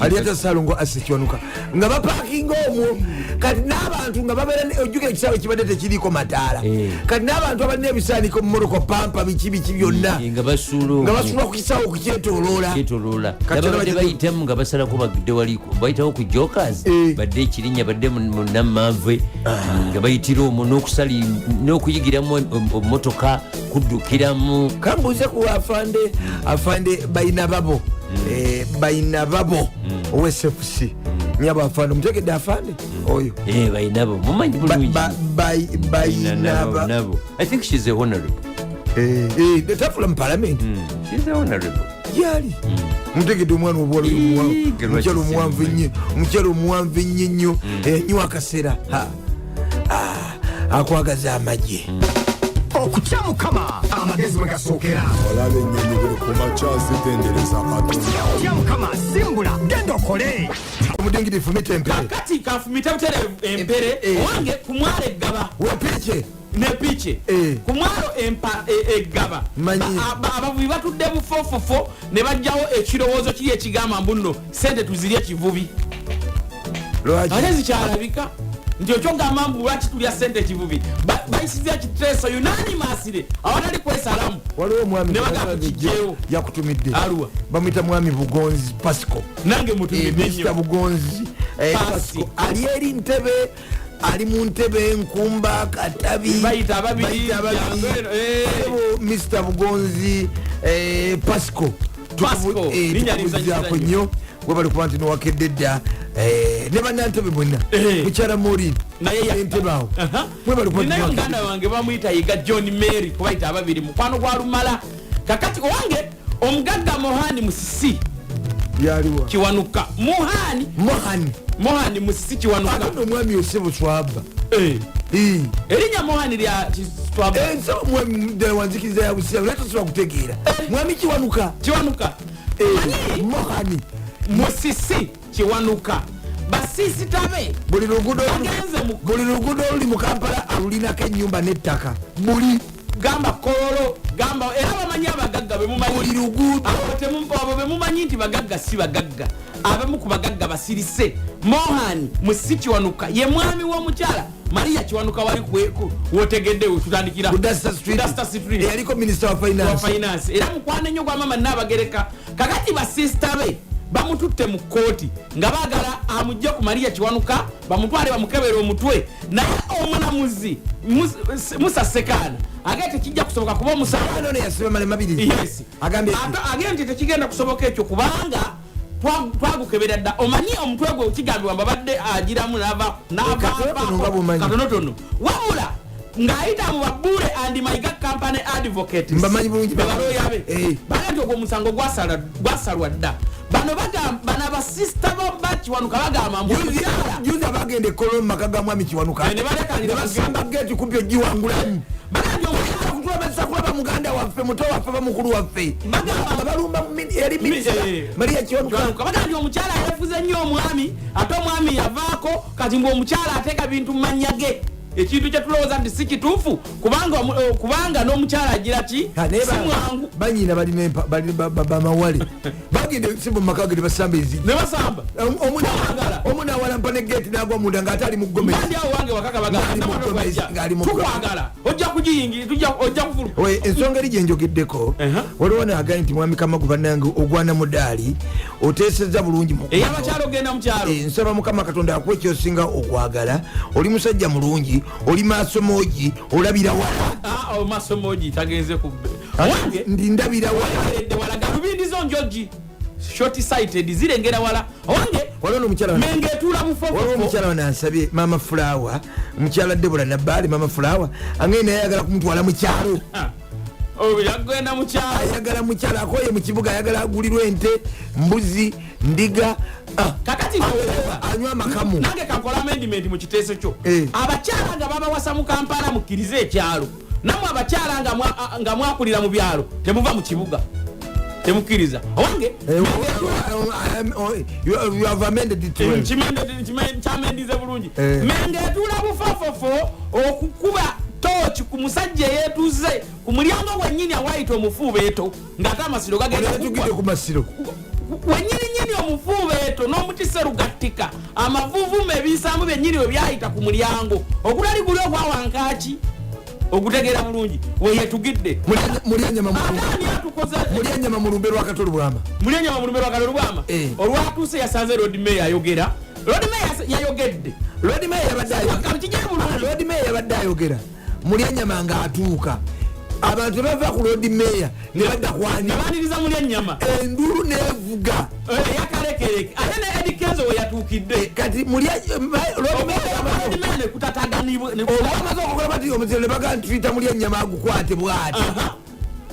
Ali ata Salongo asekyonuka nga bapakinga omwo, kati n'abantu nga babeera ojjukira ekisaawe kibadde tekiriiko mataala. Kati n'abantu abalina ebisaaniko mu motoka, pampa, biki biki byonna, Nga basuula omwo. Nga basuula ku kisaawe okukyetoloola. Kyetoloola. Kati nababadde olaba bayitamu nga basalako bagidde wali bayitawo ku Jokers, badde ekirinnya, badde mu Nammanve, nga bayitira omwo n'okuyigiramu emotoka kuddukiramu. Kambuuze ku afande, afande bayina babo, bayina babo owe SFC, nyabo afande omutegedde, afande oyo. Bayinabo mumanyi bulungi. Bayina Nabo. I think she's a honorable. Tafula mu parliament. She's a honorable. Gyali mutegedde omwana obuwala oyo Ii, omukyala lwaki omuwanvu simumanyi? ennyo, omukyala omuwanvu ennyo ennyo, enywa akasera. Ha. Ah, Akwagaza amagye. Okutya Mukama, amagezi mwe gasookera. Olaba ennyonyi buli ku makya zitendereza Katonda. Tya Mukama, simbula, genda okole. Omudingidi, fumita empere. Kakati kanfumite butereevu empere. Eh. Wange ku mwalo eggaba Wepiike. Nepiike. Ku mwalo eggaba. Manyi. Abavubi batudde bufofofo ne bajjawo ekirowoozo kiri ekigamba mbu nno sente tuzirye kivubi. Lwaki? Ate zikyalabika nti okyogamba mbu lwaki tulya sente kivubi. Bayisiza ekiteeso unanimously awatali kwesalamu. Waliwo omwami Ne bagamba tukijjeewo. Yakutumidde. Aluwa? Bamwita Mwami Bugonzi Pasco. Nange mutumidde Mr. nnyo. Bugonzi Pasi. Pasco ali eri Ntebe, ali mu Ntebe, Nkumba, Katabi. Bayita ababiri, Bayita ababiri. Jangu eno, Ebo, Mr Bugonzi Pasco. Pasco, linnya Tukubuuzaako lisanyusa nnyo, webali kuba nti nowakedde dda ne bannantebe bonna. Mukyala Morin Naye Entebe awo. Mwebali kuba nti Ninayo nowakedde. muganda wange bamuyita Yiga John Mary, kubayita ababiri, mukwano gwa Lumala. Kakati owange omugagga Mohani Musisi Yaliwa? Kiwanuka Mohani. Mohani. Mohani Musisi Kiwanuka. Ate nomwami Yosefu Swaba. Erinnya Mohani lya Kiswaba. Nsaba mwami ddala wanzikiriza ya busiramu, naye tosobola kutegeera Mwami Kiwanuka. Kiwanuka. Manyi Mohani Musisi Kiwanuka basisita be Buli luguudo bagenze mu buli luguudo oluli mu Kampala alulinako ennyumba n'ettaka, buli Gamba Kololo, gamba era bamanyi abagagga bemumanyi. Buli luguudo. Abo bemumanyi nti bagagga si bagagga, abamu ku bagagga basirise. Mohan Musisi Kiwanuka ye mwami w'omukyala Maria Kiwanuka. Wali wotegedde wetutandikira. Ku Duster Street. Duster Street. Eyaliko minisita wa wa finance. Finance, era mukwano ennyo gwa mama Naabagereka. Kakati basisita be bamututte mu kooti nga baagala amugje ku Maria Kiwanuka, bamutwale bamukebere omutwe, naye omulamuzi Musa Sekaana agee tekijja kusoboka kuba omusango Omwana ono yasiba male mabiri. Yes. Agambye ki? Agambye nti tekigenda kusoboka ekyo kubanga twagukebera dda. Omanyi omutwe gwe kigambibwa mbabadde agiramu Katonotono nga bw'omanyi. Katonotono, wabula ng'ayita mu Babule and Maiga Company Advocates. Mbamanyi bulungi. Bebalooya be. Baga nti ogwo omusango gwasalwa dda. Bano bano abasisita bakiwanuka bagamba mbu omukyala Juzi abagenda ekkololo mu maka ga Mwami Kiwanuka Ne balekanira ne basamba geeti kumpi ogiwangulamu. Baga nti omukyala Kutulabasa kulaba muganda waffe, muto waffe, bamukulu waffe. Bagamba Balumba yali minisita Maria Kiwanuka. Kiwanuka. Baga nti omukyala yeefuze nnyo omwami, ate omwami yavaako. Kati mbu omukyala ateeka bintu mu mannya ge, ekintu kyetulowooza nti si kituufu kubanga kubanga n'omukyala agira ki Ha, naye si mwangu. Banyina balina bamawale bagenda sibo mu maka ge ne basamba enzigi. Ne basamba. Twagala. Omu nawalampa ne geeti nagwa munda ng'ate ali mu gomesi. Mbandi awo wange wakaka. Ng'ali mu gomesi, ng'ali mu Tukwagala, ojja kugiyingira, ojja kufuluma. Oye, ensonga eri gyenjogeddeko, waliwo naagaye nti Mwami Kamagu bannange ogwana mudaali, oteesezza bulungi mu Eyabakyalo ogenda mukyalo. Nsaba Mukama Katonda akuwa ekyosinga okwagala. Oli musajja mulungi, oli maaso moogi, olabira wala. Ah, oh, maaso moogi tagenze ku wange. Ndi ndabira wala. Oyeredde wala, galubindi zo njogi, short sighted, zirengera wala owange. Waliwo n'omukyala Mengo etuula waliwo bufofofo. omukyala wano ansabye Mama Fulawa, omukyala Debola Nabbaale, Mama Fulawa angaye naye ayagala kumutwala mu kyalo. Yagenda mukyalo. Ayagala mukyalo, akoye mu kibuga, ayagala agulirwa ente, mbuzi, ndiga. Ah, Kakati ndowooza anywa amakamu. Nange kankola amendment mu kiteeso kyo. Eh. Abakyala nga babawasa mu Kampala, mukkirize ekyalo. Nammwe abakyala nga mwakulira mu byalo, temuva mu kibuga, temukkiriza owange. Eh, you have amended it well. Kyamendize bulungi. Eh. Mengo etuula bufofofo okukuba tooki ku musajja eyeetuze ku mulyango gwennyini awayita omufuubeeto, ng'ate amasiro gagenda Yatugidde kuggwa. ku masiro. Wenyini nyini omufuubeeto n'omuti serugattika, amavuvuma, ebisaamu byennyini we byayita ku mulyango ogutali guli ogwawankaaki, ogutegeera bulungi weyetugidde. Mulyanyama. Ate ani atukoze? Mulyanyama mu lumbe lwakato lubwama. Mulyanyama mu lumbe lwakato lubwama. Eh. Olwatuuse yasanze Lord Mayor ayogera. Lord Mayor yayogedde. Lord Mayor yabadde ayogera. Kijja bulungi. Lord Mayor yabadde ayogera, Mulyanyama ng'atuuka, abantu tebava ku Lord Mayor ne badda kwani? Nebaniriza Mulyanyama. Endulu nevuga. Yakalekereke ate ne Eddy Kenzo we yatuukidde. Kati Lord Mayor Lord Mayor nekutataganibwa. Olwamaze okukola bati omuziro ne bagaa nti tuyita Mulyanyama agukwate bwati.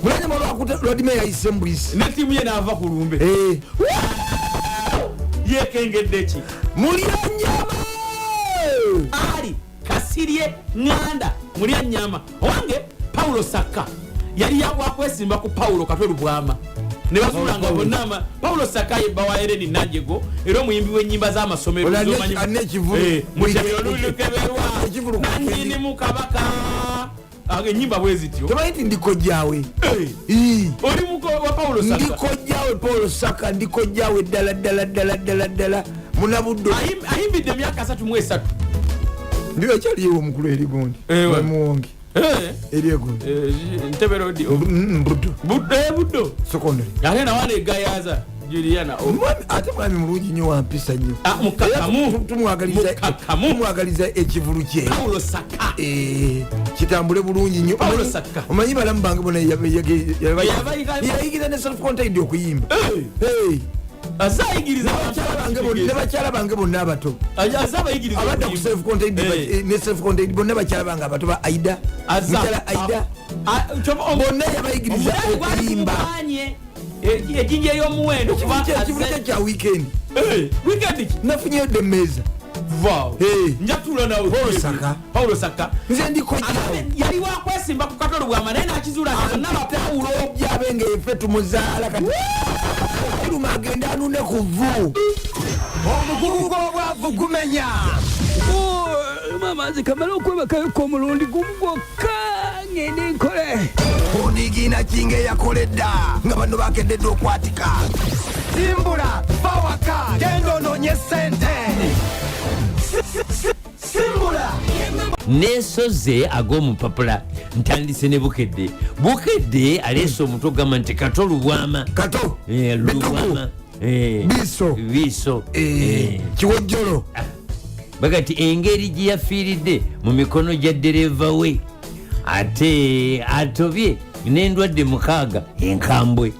Mulyanyama olwakuta Lord Mayor yayise mbwisi. Ne ttiimu ye naava ku lumbe. Eh. Yekengedde ki? Mulyanyama. Ali Kasirye. Kasirye Ŋŋanda mulya nnyama. Owange Paulo Saka yali wakwesimba ku Paulo Katwe Lubwama ne bazuula nga bonna Paulo Saka ye bba wa Ereni Nanjego era omuyimbi w'ennyimba z'amasomero. Olwo z'omanyi- alina ekivulu. Mukyalo lulukeberwa Ekivulu ku nanyini mu kabaka. Ah, ennyimba bwe zityo. Tomanyi nti ndikojjawe? Eh, oli muko wa Paulo Ndi Saka? kojjawe Paulo Saka, ndi kojjawe ddala ddala ddala ddala ddala munabuddo. Ayimbidde emyaka 33. Ndiba ekyaliwo omukulu eri gundi. Eh, Muwonge. Eh, Eri egundi. Ntebe Road. Mbuddo. Buddo. Secondary. Ate nawana egayaza Juliana. Ate mwami mulungi nnyo, wampisa nnyo. Ah, mukakamu. Era Mukakamu. tumwagaliza ekivulu kye Paulo Saka. Kitambule bulungi nnyo. Paulo Omanyi- Saka. Omanyi balamu bange bona Yabayiga- yayigira ne self contained okuyimba. Eh. Hey, Aze ayigiriza. ne bakyala bange bonna abato Aze abayigiriza abadda ku okuyimba. self contained. Ne self contained bonna bakyala bange abato ba Aida, mukyala Aida, bonna yabayigiriza Omulabi gwali okuyimba. gumukanye ejjinja ey'omuwendo kuba Ekivulu kye kya weekend. Weekend ki? Nafunyeyo dde emmeeza. Vaawo. Eh. Njatuula nawe. Paulo Saka. Paulo Saka Nze ndikojjawe. Agambe yali wakwesimba ku Katolo Bwama naye nakizuula nti bonna bapawulo. Jabe nga efe tumuzaala kati kiruma agenda anune ku vvu. Omugugu gw'obwavu gumenya. Oh, maama, nze kamala okwebakayoko omulundi gumu gwokka ngende nkole. Onigiina kinga eyakoledda nga bano bakededde okwatika. Simbula bawaka, genda onoonye sente. Simbula. Nesoze ag'omupapula ntandise ne Bukedde. Bukedde aleese omutwe ogamba nti Kato Lubwama. Kato. Lubwama. Bituku. Biso. Biso. Kiwojjolo. Baga ti engeri gye yafiiridde mu mikono gya ddereeva we, ate atobye n'endwadde 6 enkambwe,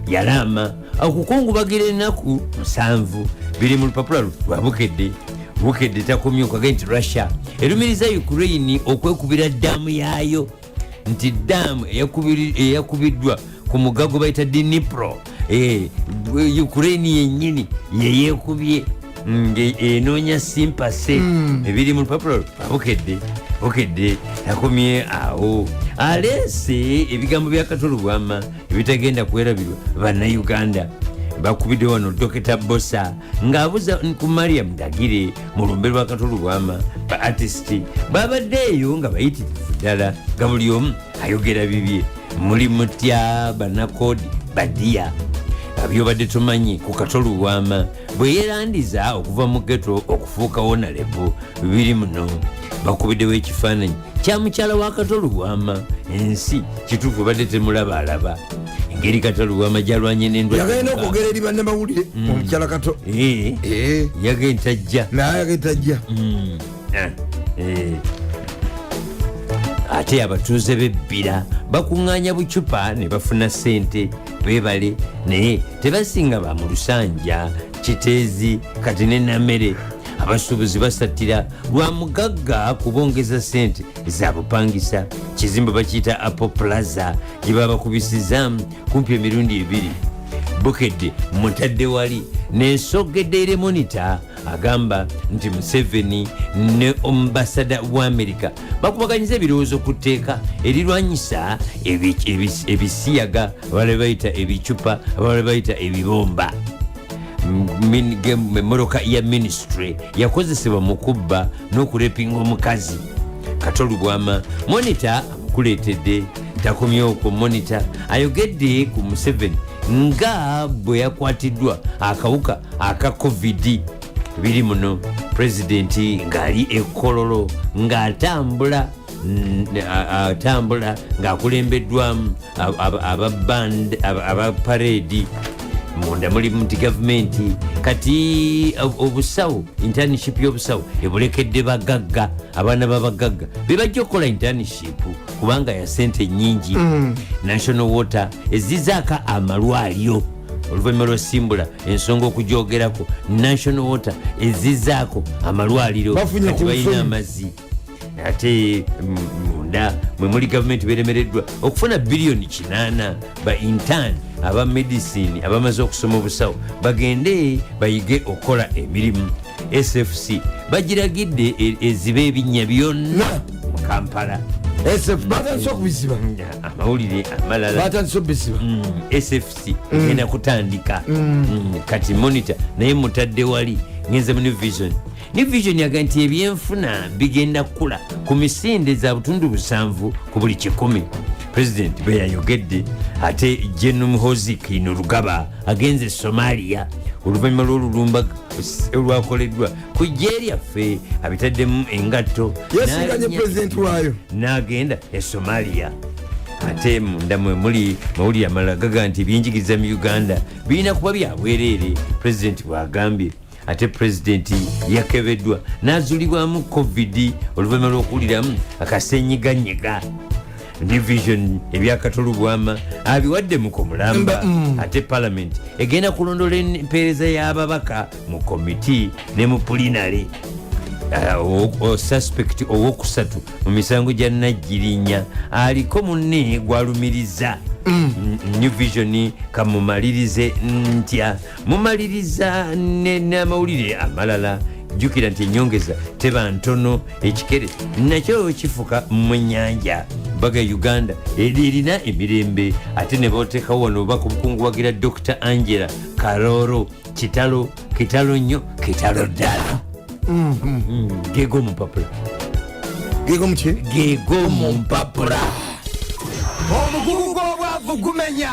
yalaama okukungubagira ennaku 7. Biri mu lupapula lwa Bukedde. Bukedde takomye okwage nti Russia erumiriza Ukraine okwekubira ddaamu yaayo, nti ddaamu eyakubiddwa ku mugga gwe bayita Dnipro, Ukraine yennyini yeyekubye enoonya sympathy. Ebiri mu lupapula lwa Bukedde. Bukedde takomye awo, aleese ebigambo bya Kato Lubwama ebitagenda kwerabirwa Bannayuganda. Bakubidde wano Dokita Bosa ng'abuza ku Mariam Ndagire mu lumbe lwa Kato Lubwama. Ba artist babadde eyo nga bayitirivu ddala, nga buli omu ayogera bibye. Muli mutya bannakodi badiya? Byobadde tumanyi ku Kato Lubwama bwe yeerandiza okuva mu ghetto okufuuka honourable biri muno. Bakubiddewo ekifaananyi kya mukyala wa Kato Lubwama. Ensi kituufu badde temulabaalaba engeri Kato Lubwama gyalwanye n'endwadde Yagenda 6. okwogera eri bannamawulire omukyala Kato. Yagenda tajja. Naye agenda tajja. Ate abatuuze b'ebbira bakuŋŋaanya bucupa ne bafuna ssente beebale, naye tebasinga ba mu Lusanja, Kiteezi kati ne Namere. Abasuubuzi basattira lwa mugagga kubongeza ssente za bupangisa. Kizimbe bakiyita Apple Plaza gye babakubisizaamu kumpi emirundi ebiri. Bukedde mutadde wali nensogedde. Ere Monitor agamba nti Museveni ne ambasada wa Amerika bakubaganyiza ebirowoozo ku tteeka erirwanyisa ebisiyaga, abalala bayita ebicupa, abalala bayita ebibomba. Emmotoka ya ministry yakozesebwa mu kubba n'okurepinga omukazi Kato Lubwama. Monitor amukuleetedde. Takomyewo ku Monitor, ayogedde ku Museveni nga bwe yakwatiddwa akawuka aka COVID. Biri muno. Pulezidenti ng'ali ekololo ng'atambula atambula ng'akulembeddwamu aba band, aba parade. Munda mulimu nti gavumenti kati obusawo, internship y'obusawo ebulekedde bagagga. Abaana babagagga bebajja okukola internship kubanga ya sente nyingi. National Water ezizaako amalwaliro oluvannyuma lwosimbula ensonga okujogerako. National Water ezizaako amalwaliro. Bafunye Kati ku balina nsonyi. amazzi. Ate munda mwe muli gavumenti beremereddwa okufuna biliyoni 8 ba intern aba medicine abamaze okusoma obusawo bagende bayige okukola emirimu. SFC bagiragidde ezibe ebinnya byonna mu Kampala. SF batandise okubiziba. Amawulire amalala. Batandise okubisiba. SFC egenda kutandika. Kati Monitor naye mutadde wali, ngenze mu New Vision. New Vision yaga nti ebyenfuna bigenda kukula ku misinde za 7.5 ku buli 100, President bwe yayogedde. Ate Gen Muhoozi Kainerugaba agenze Somalia oluvannyuma lw'olulumba olwakoleddwa ku ggye lyaffe, abitaddemu engatto. Yesiganye pulezidenti waayo. N'agenda e Somalia. Ate munda mwe muli mawulire amalala gaga nti ebyenjigiriza mu Uganda birina kuba byabwereere, Pulezidenti bw'agambye. Ate Pulezidenti yakebeddwa n'azuulibwamu COVID oluvannyuma lw'okuwuliramu akasenyiganyiga. New Vision ebyakatolubwama abiwadde mu komulamba. Ate Parliament egenda kulondola empeereza y'ababaka mu komiti ne mu plenary. Suspect owokusatu mu misango gya Najjirinya aliko munne gwalumiriza. New Vision kamumalirize ntya, mumaliriza n'amawulire amalala. Jjukira nti enyongeza teba ntono, ekikere nakyo kifuka mu nyanja. Baga Uganda erina emirembe. Ate ne boteekawo wano obubaka obukunguwagira Dr Angela Karoro. Kitalo, kitalo nnyo, kitalo ddala. Gego mu mpapula. Gego muki? Gego mu mpapula. Omugugu gw'obwavu gumenya.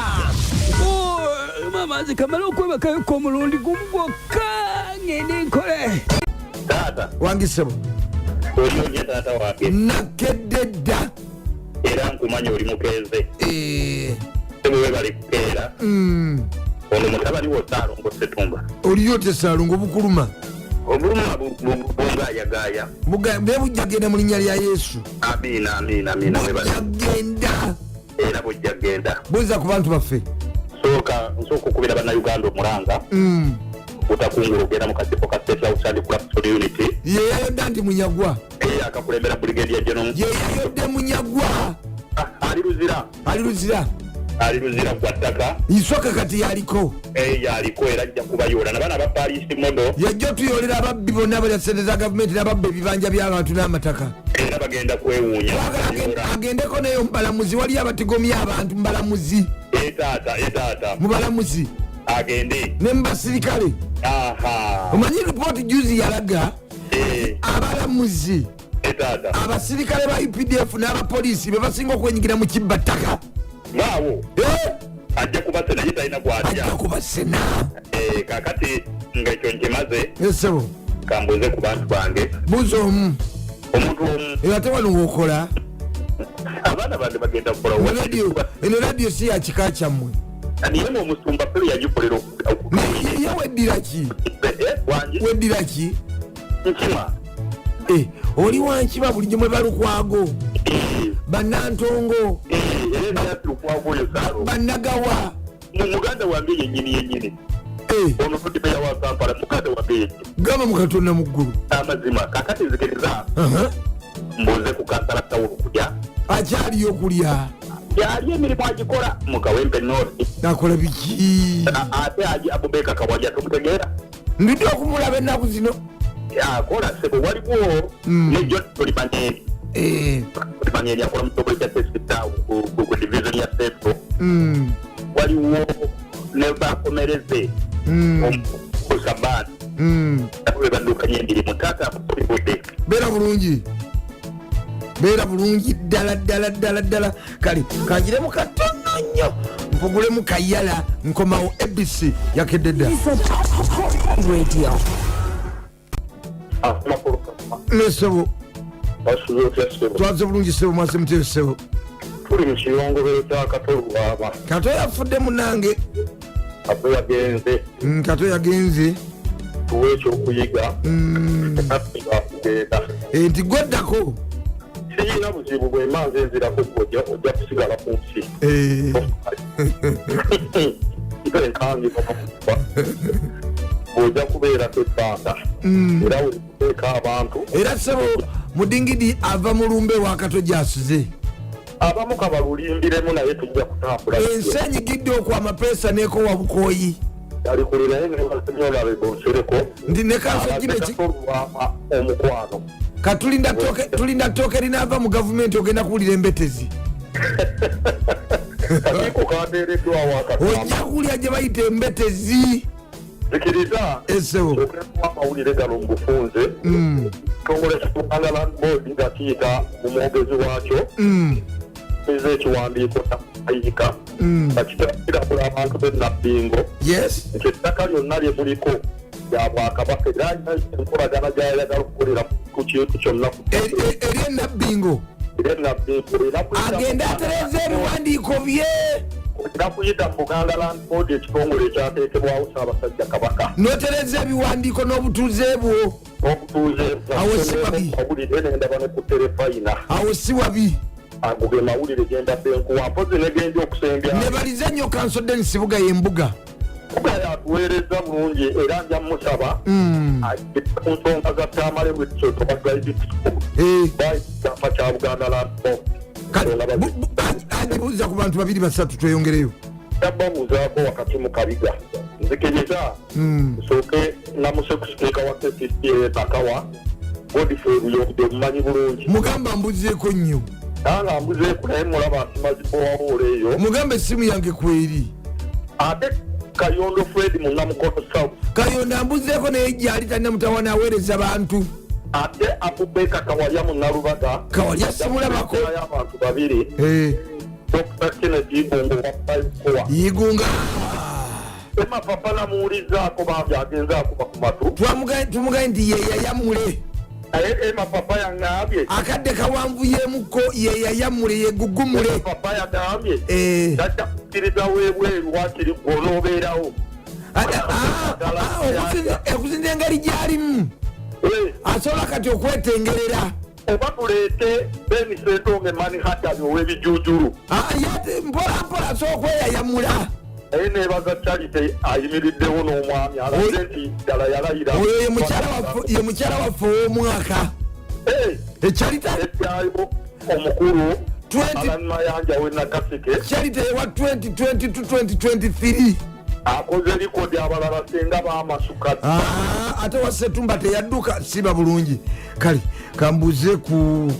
Maama, nze kamala okwebakayoko omulundi gumu gwokka, ngende nkole. Taata. Wangisebo. Oli otya, taata wange? Nakedde dda. Era nkumanya oli mukeeze. Eh. Sebo, webali kukeera. Ono mutabani wo Saalongo Setumba. Oliyo tesaalongo bukuluma? Obuluma bungayagaya. Naye bujja genda mu linnya lya Yesu. Amiina, amiina, amiina, webale. Bujja genda. Era bujja genda. Buuza ku bantu baffe. Sooka nsooka okubira Bannayuganda omulanga butakungula ogenda mu kakiiko ka State House Anti Corruption Unit. Ye yayodde nti Munyagwa. Era akakulembera Brigadier General. Ye yayodde Munyagwa. Ah, ali Luzira. Ali Luzira. Ali Luzira gwa ttaka. Iswaka kati yaliko. Eh, yaliko era ajja kubayoola nabaana aba Paris Model. Yajja otuyolera ababbi bonna abalya sente za gavumenti n'ababba ebibanja by'abantu n'amataka. Era bagenda kwewuunya. Agendeko neyo mubalamuzi, waliyo abatigomya abantu mubalamuzi. Etaata, etaata. Mubalamuzi. Agende. Ne mubasirikale. Omanyi ripooti juzi yalaga abalamuzi, etaata, abasirikale ba UPDF n'abapoliisi be basinga okwenyigira mu kibba ttaka. Baawo. Eh? Ajja kubasena, ye talina gwatya. Ajja kubasena. Eh, kakati ngaekyo nkimaze. Esebo. Kambuze ku bantu bange. Buuza omu. Omuntu omu. Ate wano wokola. Abaana bange bagenda kukola. Eno radio si ya kika kyammwe. Niye omusumba pero yagikolera. Ye weddira ki? Wangi. Weddira ki? Nkima. Eh, oli wankima bulijjo mwe Balukwago, Bannantongo, Era Lukwago oyo Saalo. Bannagawa. Muganda wange yennyini yennyini. Eh. Ono Lord wa Kampala muganda wange yennyini. Gamba mu Katonda mu ggulu. Amazima kakati nzikiriza mbuuze ku kansala Sawulo kulya. Akyaliyo okulya? Yali emirimu agikola mu Kawempe North. Nakola biki? Ate aji Abubeka Kawalya tumutegeera? Ndidde okumulaba ennaku zino. Akola sebo, waliwo ne Johnson Manyeeri. Manyeeri akola mu kitongole kya Sesita ku division ya Central. Waliwo ne Bakomereze Omusabaani. Nabo be baddukanya emirimu, taata akubudde. Beera bulungi, beera bulungi ddala ddala ddala ddala. Kale kanjiremu katono nnyo, mpugulemu kayala, nkomawo. ABC yakedde dda. Radio. Nesebo. Twaze bulungi sebo, mwase mutebe sebo? Tuli mu kiyongobero kya Katolwaba. Kato yafudde munange. Kato yagenze. Kato yagenze. Tuwe ekyokuyiga kugenda. Eh, nti gweddako. Siyina buzibu, bwema nze nzirako, ojja kusigala ku nsi. Nze nkangibwa ojja kubeerako ebbanga era wekuteeka abantu. Era sebo Mudingidi ava mu lumbe lwakato gyasuze. Abamu kabalulimbiremu, naye tujja kutambula. Ensi enyigidde okwo amapeesa nekowa bukooyi. Nti ne kanso gime omukwano. Katulinda tooke, tulinda tooke linaava mu gavumenti, ogenda kuwulira embetezi. Kakiiko kateereddwawo akatamba. Ojja kuwulira gye bayita embetezi. Zikiriza Esebo. Okuwa amawulire gano mu bufunze. Kitongole kya Buganda Land Board nga kiyita mu mwogezi waakyo eza ekiwandiiko ayika nga kirabula abantu b'e Nabbingo nti ettaka lyonna lye muliko lya Bwakabaka, era alina enkolagana gy'ayagala okukolera ku kintu kyonna. Eri enabbingo. Era Nabbingo era agende atereeza ebiwandiiko bye. Era kuyita mu Buganda Land Board, ekitongole ekyateekebwawo Ssaabasajja Kabaka. Notereeza ebiwandiiko n'obutuuze bwo. N'obutuuze. Awo si wabi. Mawulire nendaba ne ku terefayina. Awo si wabi. Ago ge mawulire gendadde nkuwa, mpozi ne genja okusembya. Nebalize nnyo kanso Denis Buga y'embuga. Buga yatuweereza bulungi, era nja musaba agende ku nsonga za Tamale Wilson oba private school bakyapa kya Buganda Land Board. Kale, agibuuza ku bantu babiri basatu tweyongereyo. Babuuzaako wakati mu kabiga. Nzikiriza nsooke namuse ku sipiika wa KCCA Nakawa, Godfrey Buyombi, omumanyi bulungi. Mugamba mbuzeeko nnyo. Nanga mbuzeeku, naye mulaba asimazibowawoolo eyo. Mugamba essimu yange kweri. Ate Kayondo Fred Munamukono South. Kayondo ambuzeeko, naye gyali talina mutawana, aweereza bantu. Ate Abubeka Kawalya Munalubaga. Kawalya simulabako. Abantu babiri. Dr Kennedy Igunga wa Five. Yigunga. Ema papa namuwulizaako, bambi agenze akuba ku matu. Tumugaye nti yeyayamule. Naye Ema papa yaŋŋambye akadde kawanvuyemuko, yeyayamule, yegugumule. Ema papa yagambye tajja kukkiriza weebweru, wakiri gw'onoobeerawo. Okusinza engeri gyalimu asobola kati okwetengerera. Oba tuleete benisentonge mani hatabi ow'ebijujulu. Mpola mpola asobola okweyayamula. Naye nebaza Charite ayimiriddewo n'omwami alaze nti ddala yalayira. Oyo ye mukyala waffe ow'omwaka. Echarita Eddayo omukulu Alan Mayanja w'e Nakaseke. Charite ewa 2022-2023. Akoze likodi, abalala senga bamasuka. Ate wasetumba teyadduka, siba bulungi. Kale kambuze ku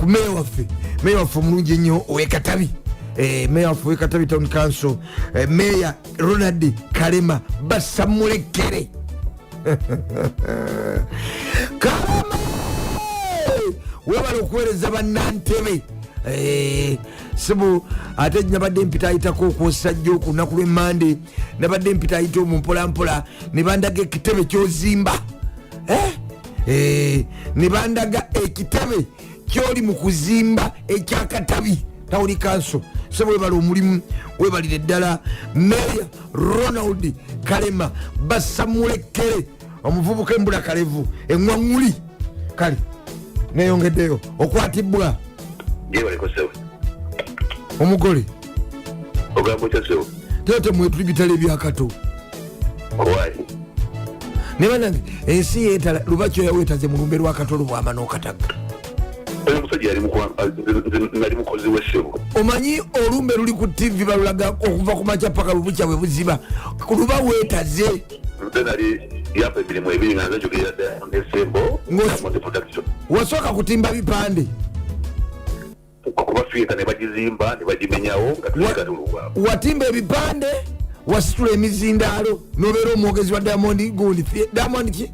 meya waffe, meya waffe omulungi ennyo owekatabi, meya waffe owekatabi Town Council, Meya Ronald Kalema Basamulekere. Kalema, webala okuweereza bannantebe. Sibu ate nabadde mpita ayitako okwosajja ku lunaku lw'emmande, nabadde mpita ayita omwo mpolampola ne bandaga ekitebe kyozimba, ne bandaga ekitebe kyoli mu kuzimba ekyakatabi Town Council. Sebo, webala omulimu, webalire ddala Meya Ronald Kalema Basamulekere, omuvubuka embula kalevu eŋwaŋuli. Kale neyongeddeyo okwatibwa. Gyebaleko sebo. Omugole. Ogamba otya sebo? Tete mwetuli bitale ebyakato. Owaayi. Ne banange ensi yeetala lubakyoya weetaze mu lumbe lwakato lubwama n'okataga. Oyo omusajja yali nze nali mukozi w'essebo. Omanyi olumbe luli ku TV, balulaga okuva ku makya paka lubukya bwe buziba, luba weetaze. Nze nali yampa emirimu ebiri nga nze njogerera Diamond Ensemble, Diamond Production. Wasooka kutimba bipande. Kuba theatre ne bagizimba ne bagimenyawo nga tulega tuluwa. Watimba ebipande, wasitula emizindaalo, nobeera omwogezi wa Diamond gundi, Diamond ki?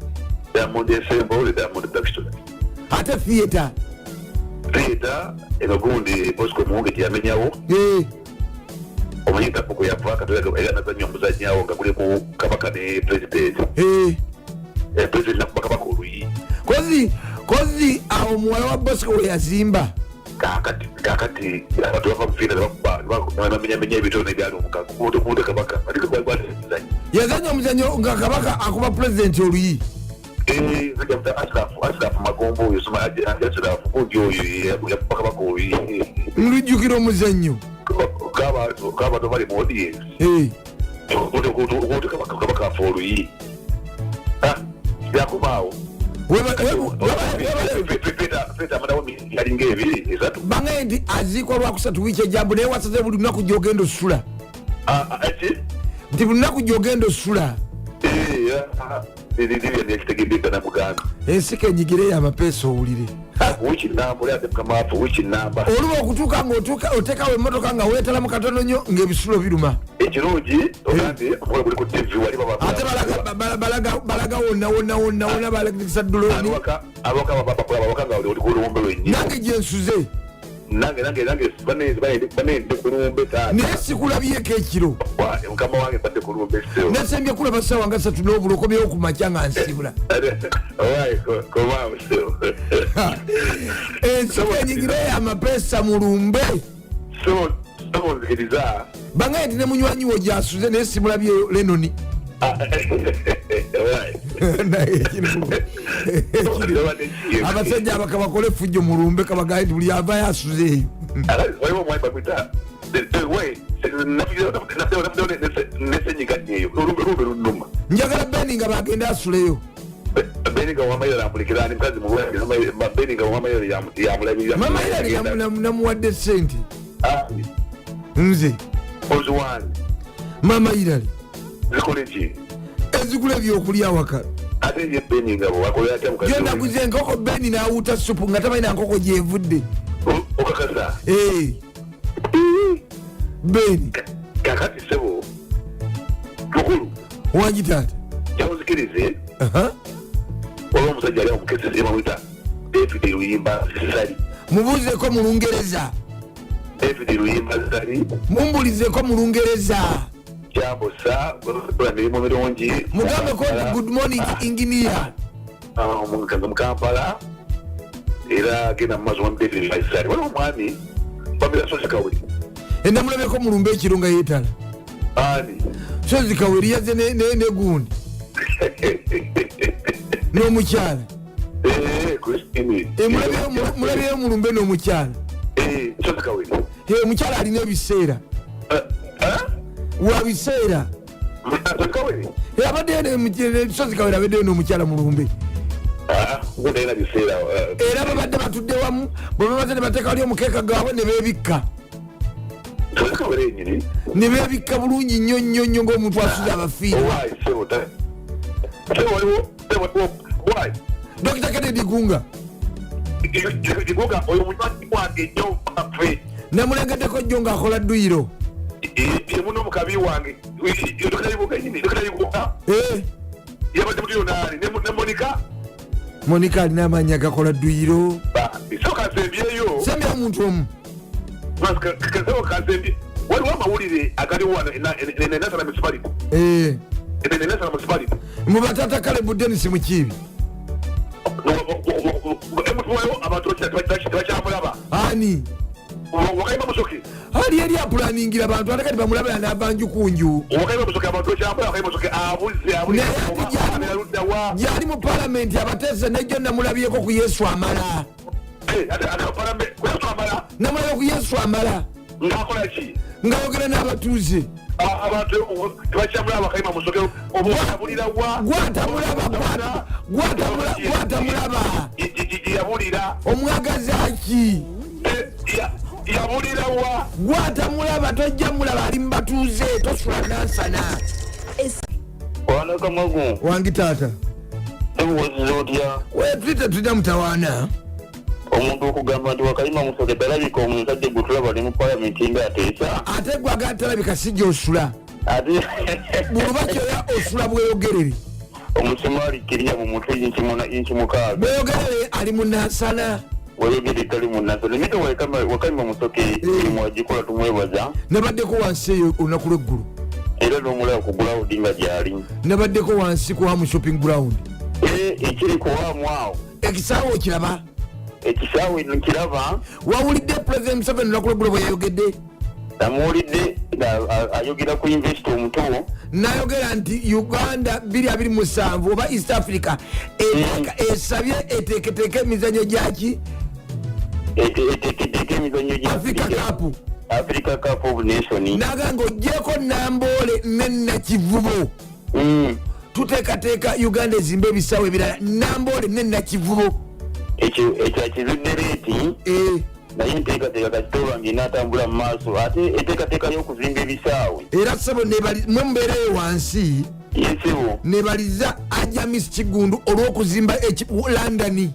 Diamond Ensemble ne Diamond Production. Ate theatre? Theatre eno gundi Bosco Muwonge gyeyamenyawo. Omanyi ntapuko yava katoyaga era nazanya omuzannyawo nga guli ku kabaka ne president. President nakuba kabaka oluyi. Kozi awo muwala wa Bosco we yazimba. Kakati abantu bava mu theatre bakuba bamenyamenya ebitone ebyali omukago kubude kabaka aliko gwali muzannyo. Yazanya omuzanyo nga kabaka akuba pulezidenti oluyi. Asirafu Magombo oyo, soma Asirafu gundi oyo yakuba kabaka oluyi. Nlujjukira omuzannyo. Kabantu bali mu audience kubude kabaka afa oluyi yakubaawo. Theatre amalawo yalinga 2, 3. Bangaye nti aziikwa lwakusatu wiiki ejambo, naye wasaze buli lunaku gyogenda osula. Eki? Nti buli lunaku gyogenda osula. Libya nekitegedde ddala muganda. Ensi kenyigireyo amapeesa owulire. Wiki namba oli ate mukama waffe, wiki namba. Oluba okutuuka nga otuuka oteekawo emmotoka nga weetalamu katono nnyo ng'ebisulo biruma. Ekirungi ogambye omukola guli ku TV wali. Ate balaga wonna wonna wonna wonna, balagisa drone. Abaka babakola babaka nga oli ku lumbe lwennyini. Nange gyensuze. Nange banende ku lumbe, taata. Naye sikulabyeko ekiro. Mukama wange, mbadde ku lumbe seo. Nasembye kulaba ssaawa nga 3 n'obula, okomyewo ku makya nga nsibula. Owaayi, komaawo seo. Ensi kenyigireyo amapeesa mu lumbe. So sebo, nzikiriza. Bangaye nti ne munywanyi wo gyasuze, naye simulabyeyo Lenoni. Owaayi. Naye abasajja abaka bakole effujjo mu lumbe, kabagaye nti buli avayo asuze eyo. Waliwo omwami bamwita nesenyiga eyo, olumbe lunuma. Njagala Beni nga bagenda asuleyo. Beninga wamayira amulikirani mukazi mulwadde. Beninga wamayira yamulabirira. Mama yali namuwadde sente nze. Oziwani? Mama Irali. Zikola ki? Ezigula ebyokulya awaka. Ate ye Beninga akolera atya mukazi? Yo naguze enkoko, Beni nawuta supu nga tamanyi na nkoko gyevudde. Okakasa? Eh. Beni. Kakati sebo mukulu. Wangi taata. Kyawuzikirize. Aha. Waliwo omusajja ali omukesese bamwita David Luyimba Sali. Mubuuzeeko mu Lungereza. David Luyimba Sali. Mumbulizeeko mu Lungereza. Kyambusa kola mirimu mirungi. Mugambeko nti good morning, engineer. Ah, mu Kampala era agenda mu maaso, mwami David Luyimba Sali. Waliwo omwami bamira Sozi Kawuli. Endamulabeko mulumbe ekiro nga yeetala. Ani? Sozi Kaweri yazze ne gundi n'omukyala. Eh, Christine. Eh, mulabyeyo mulumbe n'omukyala. Eh, Sozi Kaweri. Eh, omukyala alina ebiseera. Wa biseera. Sozi Kaweri. Eh, abaddeyo Sozi Kaweri abaddeyo n'omukyala mulumbe. Ah, gundi alina biseera. Era babadde batudde wamu, bwe bamaze ne bateeka wali omukeeka gwabwe ne beebikka. Sozi Kaweri yenyini. Ne beebikka bulungi nnyo nnyo nnyo ng'omuntu asuze abafiirwa. Owaayi sebo, sebo, waliwo sebo, waliwo why? Dr Kennedy Gunga. Iguga oyo munywanyi wange nnyo waffe. Namulengeddeko jjo ng'akola dduyiro. Yemuno mukabi wange Dr. Ibuga yenyini. Dr. Ibuga yabadde mutiyo naani ne Monica. Monica alina amaanyi agakola dduyiro. So kasembyeyo. Sembya omuntu omu. Kasebo kasembye, waliwo amawulire agaliwo wano Nansana Municipality. Nansana Municipality. Mu batata Kalebu Denis Mukiibi. Emutuwayo abantu tebakyamulaba. Ani? Wakayima Musoke. Ali eri apulaningira abantu, ate kati bamulabira n'ava njukunju. Wakayima Musoke, abantu bakyamulaba. Wakayima Musoke abuze, abuze. Naye ate gyali mu palamenti abateesa, nejjo namulabyeko ku Yesu Amala. Namulabye ku Yesu Amala. Ngakola ki? Ngayogera n'abatuuze. Abantu tebakyamulaba Wakayima Musoke, oba abulira wa? Gwatamulaba, gwatamulaba. Yabulira. Omwagaza ki? Yabulira wa? Gwatamulaba tojja mulaba, ali mu batuuze, tosula Nansana. Wana Kamagu. Wangi taata. Ebuwaziza otya? Wetwite tulina mutawaana. Omuntu okugamba nti Wakayima Musoke talabika, omusajja gwe tulaba ali mu palamenti nga ateesa. Ate gwaga talabika, sijja osula. Ate buluba kyoya osula Bweyogerere. Omusumaali kiriya mu mutwe inchi 6. Bweyogerere ali mu Nansana. Weyogere tali mu Nansana mito. Wakayima Musoke emirimu agikola, tumwebaza. Nabaddeko wansi eyo olunaku lw'eggulu. Era n'omulaba ku ground nga gyali. Nabaddeko wansi ku Hamu Shopping Ground. Eh, ekiri ku Hamu awo? Ekisaawe okiraba? Ekisaawe nkiraba. Wawulidde President Museveni olunaku lw'eggulo bwe yayogedde? Namuwulidde nga ayogera ku investor omuto. Nayogera nti Uganda 2027 oba East Africa esabye eteeketeeke emizanyo gyaki? Eteeketeeke emizanyo gya Africa Cup. Africa Cup of Nation. Naga ngaogyeko Namboole ne Nakivubo, tuteekateeka Uganda ezimbe ebisaawe ebirala Namboole ne Nakivubo. Ekyo ekyo akizudde late. Naye enteekateeka kasitooba ng'enaatambula mu maaso, ate enteekateeka y'okuzimba ebisaawe. Era ssebo mwe mubeereyo wansi. Yes ssebo. Nebaliza Ajamis Kigundu olw'okuzimba London.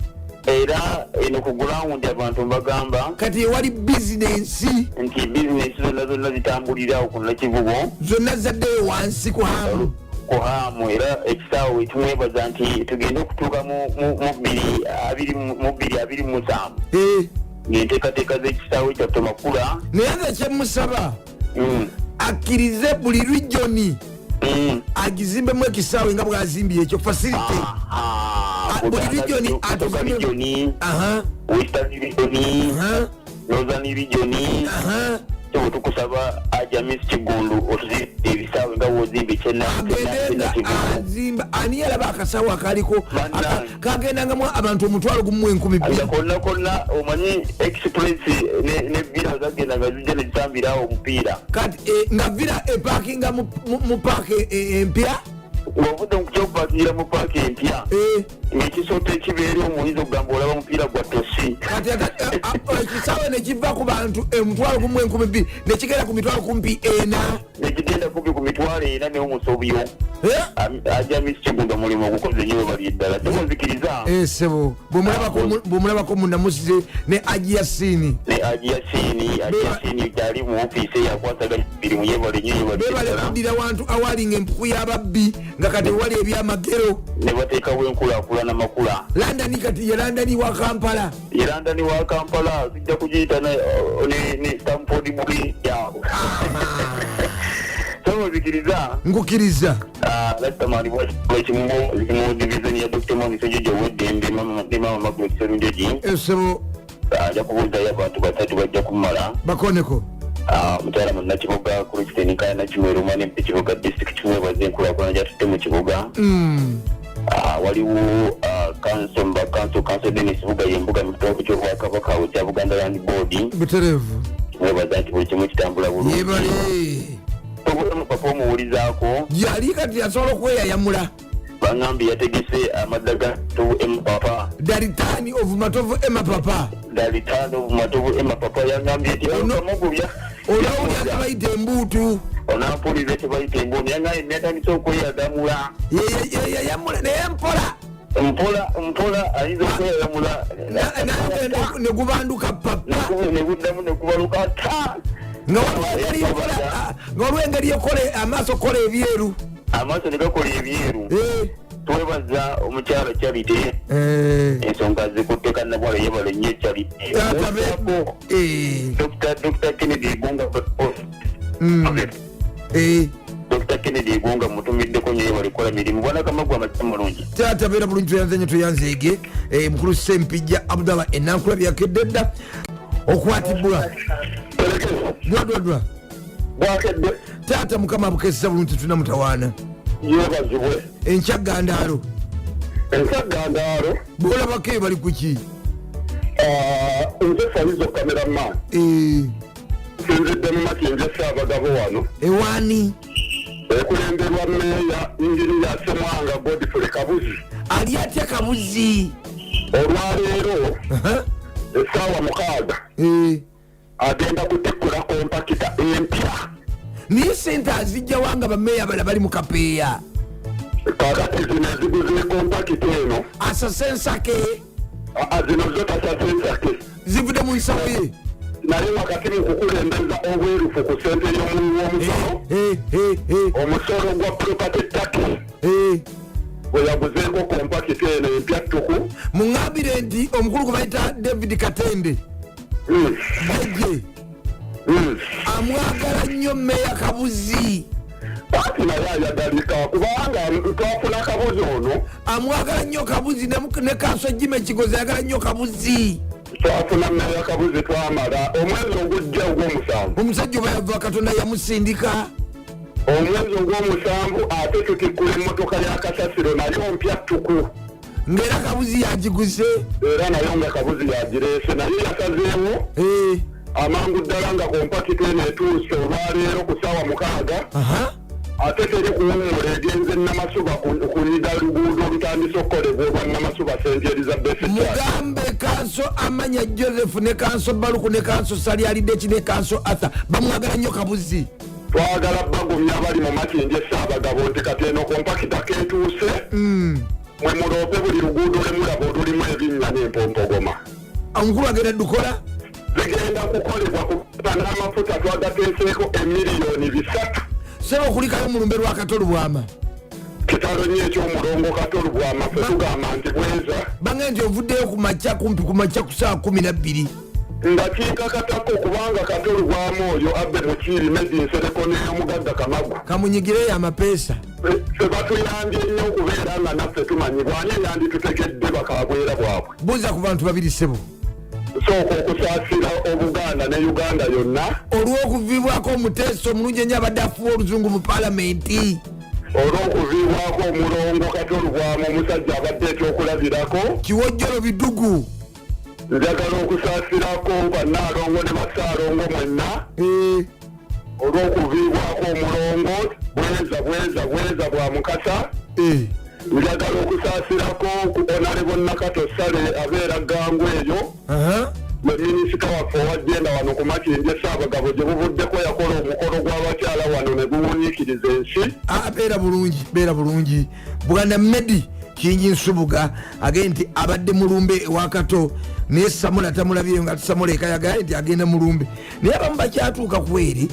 Era eno ku ground abantu mbagamba kati ewali bizinensi nti bizinensi zonna zonna zitambulira awo ku Nakivubo, zonna zaddeyo wansi ku hamu, ku hamu. Era ekisaawe tumwebaza nti tugende okutuuka mu 2027 ng'enteekateeka z'ekisaawe kyaffe makula. Naye nze kyemusaba akkirize buli regioni agizimbemu ekisaawe nga bwazimbye ekyo facility. Buli regioni atuzimbe, Western region, Northern region. Kyobo tukusaba Ajamis Kigundu otuzimbe ebisaawe nga bwozimba ekyenagende azimba. Ani yalaba akasawo akaliko kagendangamu abantu 10,000? Konna konna omanyi Express ne Villa zagenda nga zijja nezitambirawo omupiira. Kati nga Villa epakinga mu paaka empya, ng'ovudde mu kyokupakingira mu paaka empya, ng'ekisooto ekibeera omuyinza okugamba olaba mupiira gwa tosi. Kati ekisaawe nekiva ku bantu 10,000 nekigenda ku mitwalo kumpi 4, nekigenda kumpi ku mitwalo 4 n'omusobyo. Ajamis Kigundu omulimu ogukoze nnyo, webali ddala temunzikiriza. Sebo bwemulabako munamusize ne Aji Yasini, ne Aji Yasini, Aji Yasini gyali mu ofiisi eyakwasaganya emirimu, yebale nnyo, yebale. Bebale kuddira wantu awalinga empuku y'ababbi nga kati wali ebyamagero, ne bateekawo enkulaakulana makula. London kati ye London wa Kampala, ye London wa Kampala, tujja kugiyita ne Stamford Bridge yaabwe. Nzikiriza, nkukiriza. Lastamani bwakimu mu divizoni ya Dr. Mwami Ssejojo ow'eddembe ne Mama Margaret Sserunjogi. Ssebo ajja kubuuzayo abantu basatu bajja kumala bakoneko. Mukyala Munnakibuga Christine Kaya Nakimwero, omwana MP Kibuga district, mwebaza enkulaakulana gyatutte mu kibuga. Waliwo kanso mba kanso kanso Dennis Buga y'embuga mu kitongole ky'Obwakabaka kya Buganda Land Board. Butereevu. Mwebaza nti buli kimu kitambula bulungi. Yebale. Papa omuwulizaako yali kati asobola okweyayamula. Bangambye yategese amaddaga Matovu Emma Papa, the return of Matovu Emma Papa, the return of Matovu Emma Papa. Yangambye nti omugubya olwawulira tebayita embuutu, onampulira tebayita embuutu. Yangambye yatandise okweyagamula, yeyayamula naye mpola mpola mpola ayinza okweyayamula ne gubanduka papa ne guddamu ne gubaluka ta nga waliwo engeri yokola amaaso okukola ebyeru, amaaso ne gakola ebyeru. Twebaza omukyala Charity, ensonga zikutte kannabwala, yebale nnyo Charity. Dr Kennedy Igunga, Dr Kennedy Igunga mutumiddeko nnyo, yebale kukola mirimu. Bwana Kamagwa, amakya mulungi. Taata beera bulungi, tweyanze nnyo, tweyanzeege. Mukulu Sempijja Abdallah enankula byakedde dda okwatibwa dwadwadwa bwakedde. Taata Mukama abukeseza bulungi, tetulina mutawaana. Yebazibwe. Enkya gandaalo, enkya gandaalo bwolabako eyo bali kuki? Nze Faizo cameraman, nsinzidde mu Makindye Ssaabagabo wano. Ewaani? Ekulemberwa meeya Inginiya Ssemwanga Godfrey Kabuzi. Ali atya Kabuzi? Olwaleero essaawa 6 agenda kutikkula compactor empya. Naye sente azijjawa nga bameeya abala bali mu kapeeya? Kakati zino eziguze compactor eno asase ensake, zino zo tasase ensake, zivudde mu nsawo ye. Naye wakati mu kukulembeza obwerufu ku sente y'omuwi w'omusolo, omusolo gwa property tax bwe yaguzeeko compactor eno empya ttuku. Muŋambire nti omukulu gwe bayita David Katende Jeje amwagala nnyo meeya Kabuzi. Ati naye ayagalika kubanga twafuna Kabuzi ono, amwagala nnyo Kabuzi, ne kanso Jime Kigozi ayagala nnyo Kabuzi. Twafuna meeya Kabuzi, twamala omwezi ogujja ogw'omusanvu. Omusajja oba yava Katonda yamusindika. Omwezi ogw'omusanvu ate tutikkula emmotoka ya kasasiro, nayo mpya ttuku, ng'era Kabuzi yagiguze, era nayo nga Kabuzi yagireese. Naye yasazeewo amangu ddala nga compactor eno etuuse olwaleero ku ssaawa 6, Ate teri kuwummula, egenze Namasuba kunyiga luguudo olutandise okukolebwa olwa Namasuba St Elizabeth Church. Mugambe Kanso Amanya Joseph ne Kanso Baluku ne Kanso Sali Alideki ne Kanso Arthur bamwagala nnyo Kabuzi. Twagala bagumya abali mu Makindye Ssaabagabo nti kati eno kompakita keetuuse, mwe muloope buli luguudo lwe mulaba olulimu ebinnya n'empompogoma. Omukulu agenda dukola. Zigenda kukolebwa kuba n'amafuta twagateeseeko 3 miliyoni. Sebo, okulikayo mulumbe lwa Kato Lubwama. Kitalo nnyo eky'omulongo Kato Lubwama. Ffe tugamba nti bweza. Bange nti ovuddeyo ku makya, kumpi ku makya ku saa 12. Nga kinkakatako, kubanga Kato Lubwama oyo Abbe Mukiiri, Medi Nsereko n'omugagga Kamagu kamunyigireyo amapeesa. Ffe batuyambye nnyo okubeera nga naffe tumanyibwa. Ani eyanditutegedde bakabwera bwabwe? Buuza ku bantu babiri, sebo. Sooka okusaasira Obuganda ne Uganda yonna olw'okuviibwako omuteesa omulungi ennyo abadde afuwa oluzungu mu Paalamenti. Olw'okuviibwako omulongo Kato Lubwama, omusajja abadde ekyokulabirako. Kiwojjolo Bidugu. Njagala okusaasirako bannaalongo ne basaalongo mwenna olw'okuviibwako omulongo. Bweza, bweza, bweza bwa Mukasa. Njagala okusaasirako ku Honourable Nakato Sale, abeera Gangu eyo, ye minisita waffe owagenda wano ku Makindye Ssaabagabo. Gye buvuddeko yakola omukolo gw'abakyala wano ne guwuniikiriza ensi. Ah, beera bulungi, beera bulungi, Bwana Medi Kingi Nsubuga. Agende nti abadde mulumbe ewakato, naye Samula tamulabyeyo nga Samula ekayagaye nti agenda mulumbe, naye abamu bakyatuuka kweri.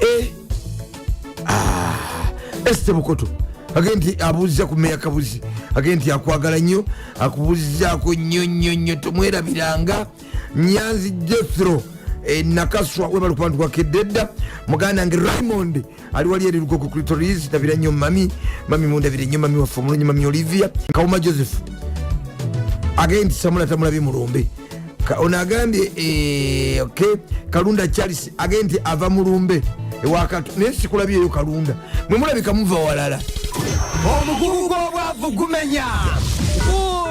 Eh, ah, Este Bukoto agende nti abuuziza ku Meya Kabuzi, agende nti akwagala nnyo, akubuuzizaako nnyo nnyo nnyo, tomwerabiranga. Nyanzi Jethro, Nakaswa, webali kubantu kwakedde edda. Muganda nge Raymond ali wali eri Lugogo Clitoris, ndabira nnyo mami, mami mundabire nnyo mami waffe omulungi, Mami Olivia. Kawuma Joseph agende nti Samula tamulabye mulumbe. Ono agambye, okay, Kalunda Charles agende nti ava mulumbe ewakato, naye sikulabyeyo Kalunda, mwe mulabika muva walala. Omugugu gw'obwavu gumenya. Oh,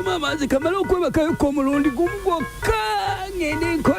maama, nze kamala okwebakayoko omulundi gumu gwokka, ngende nkole.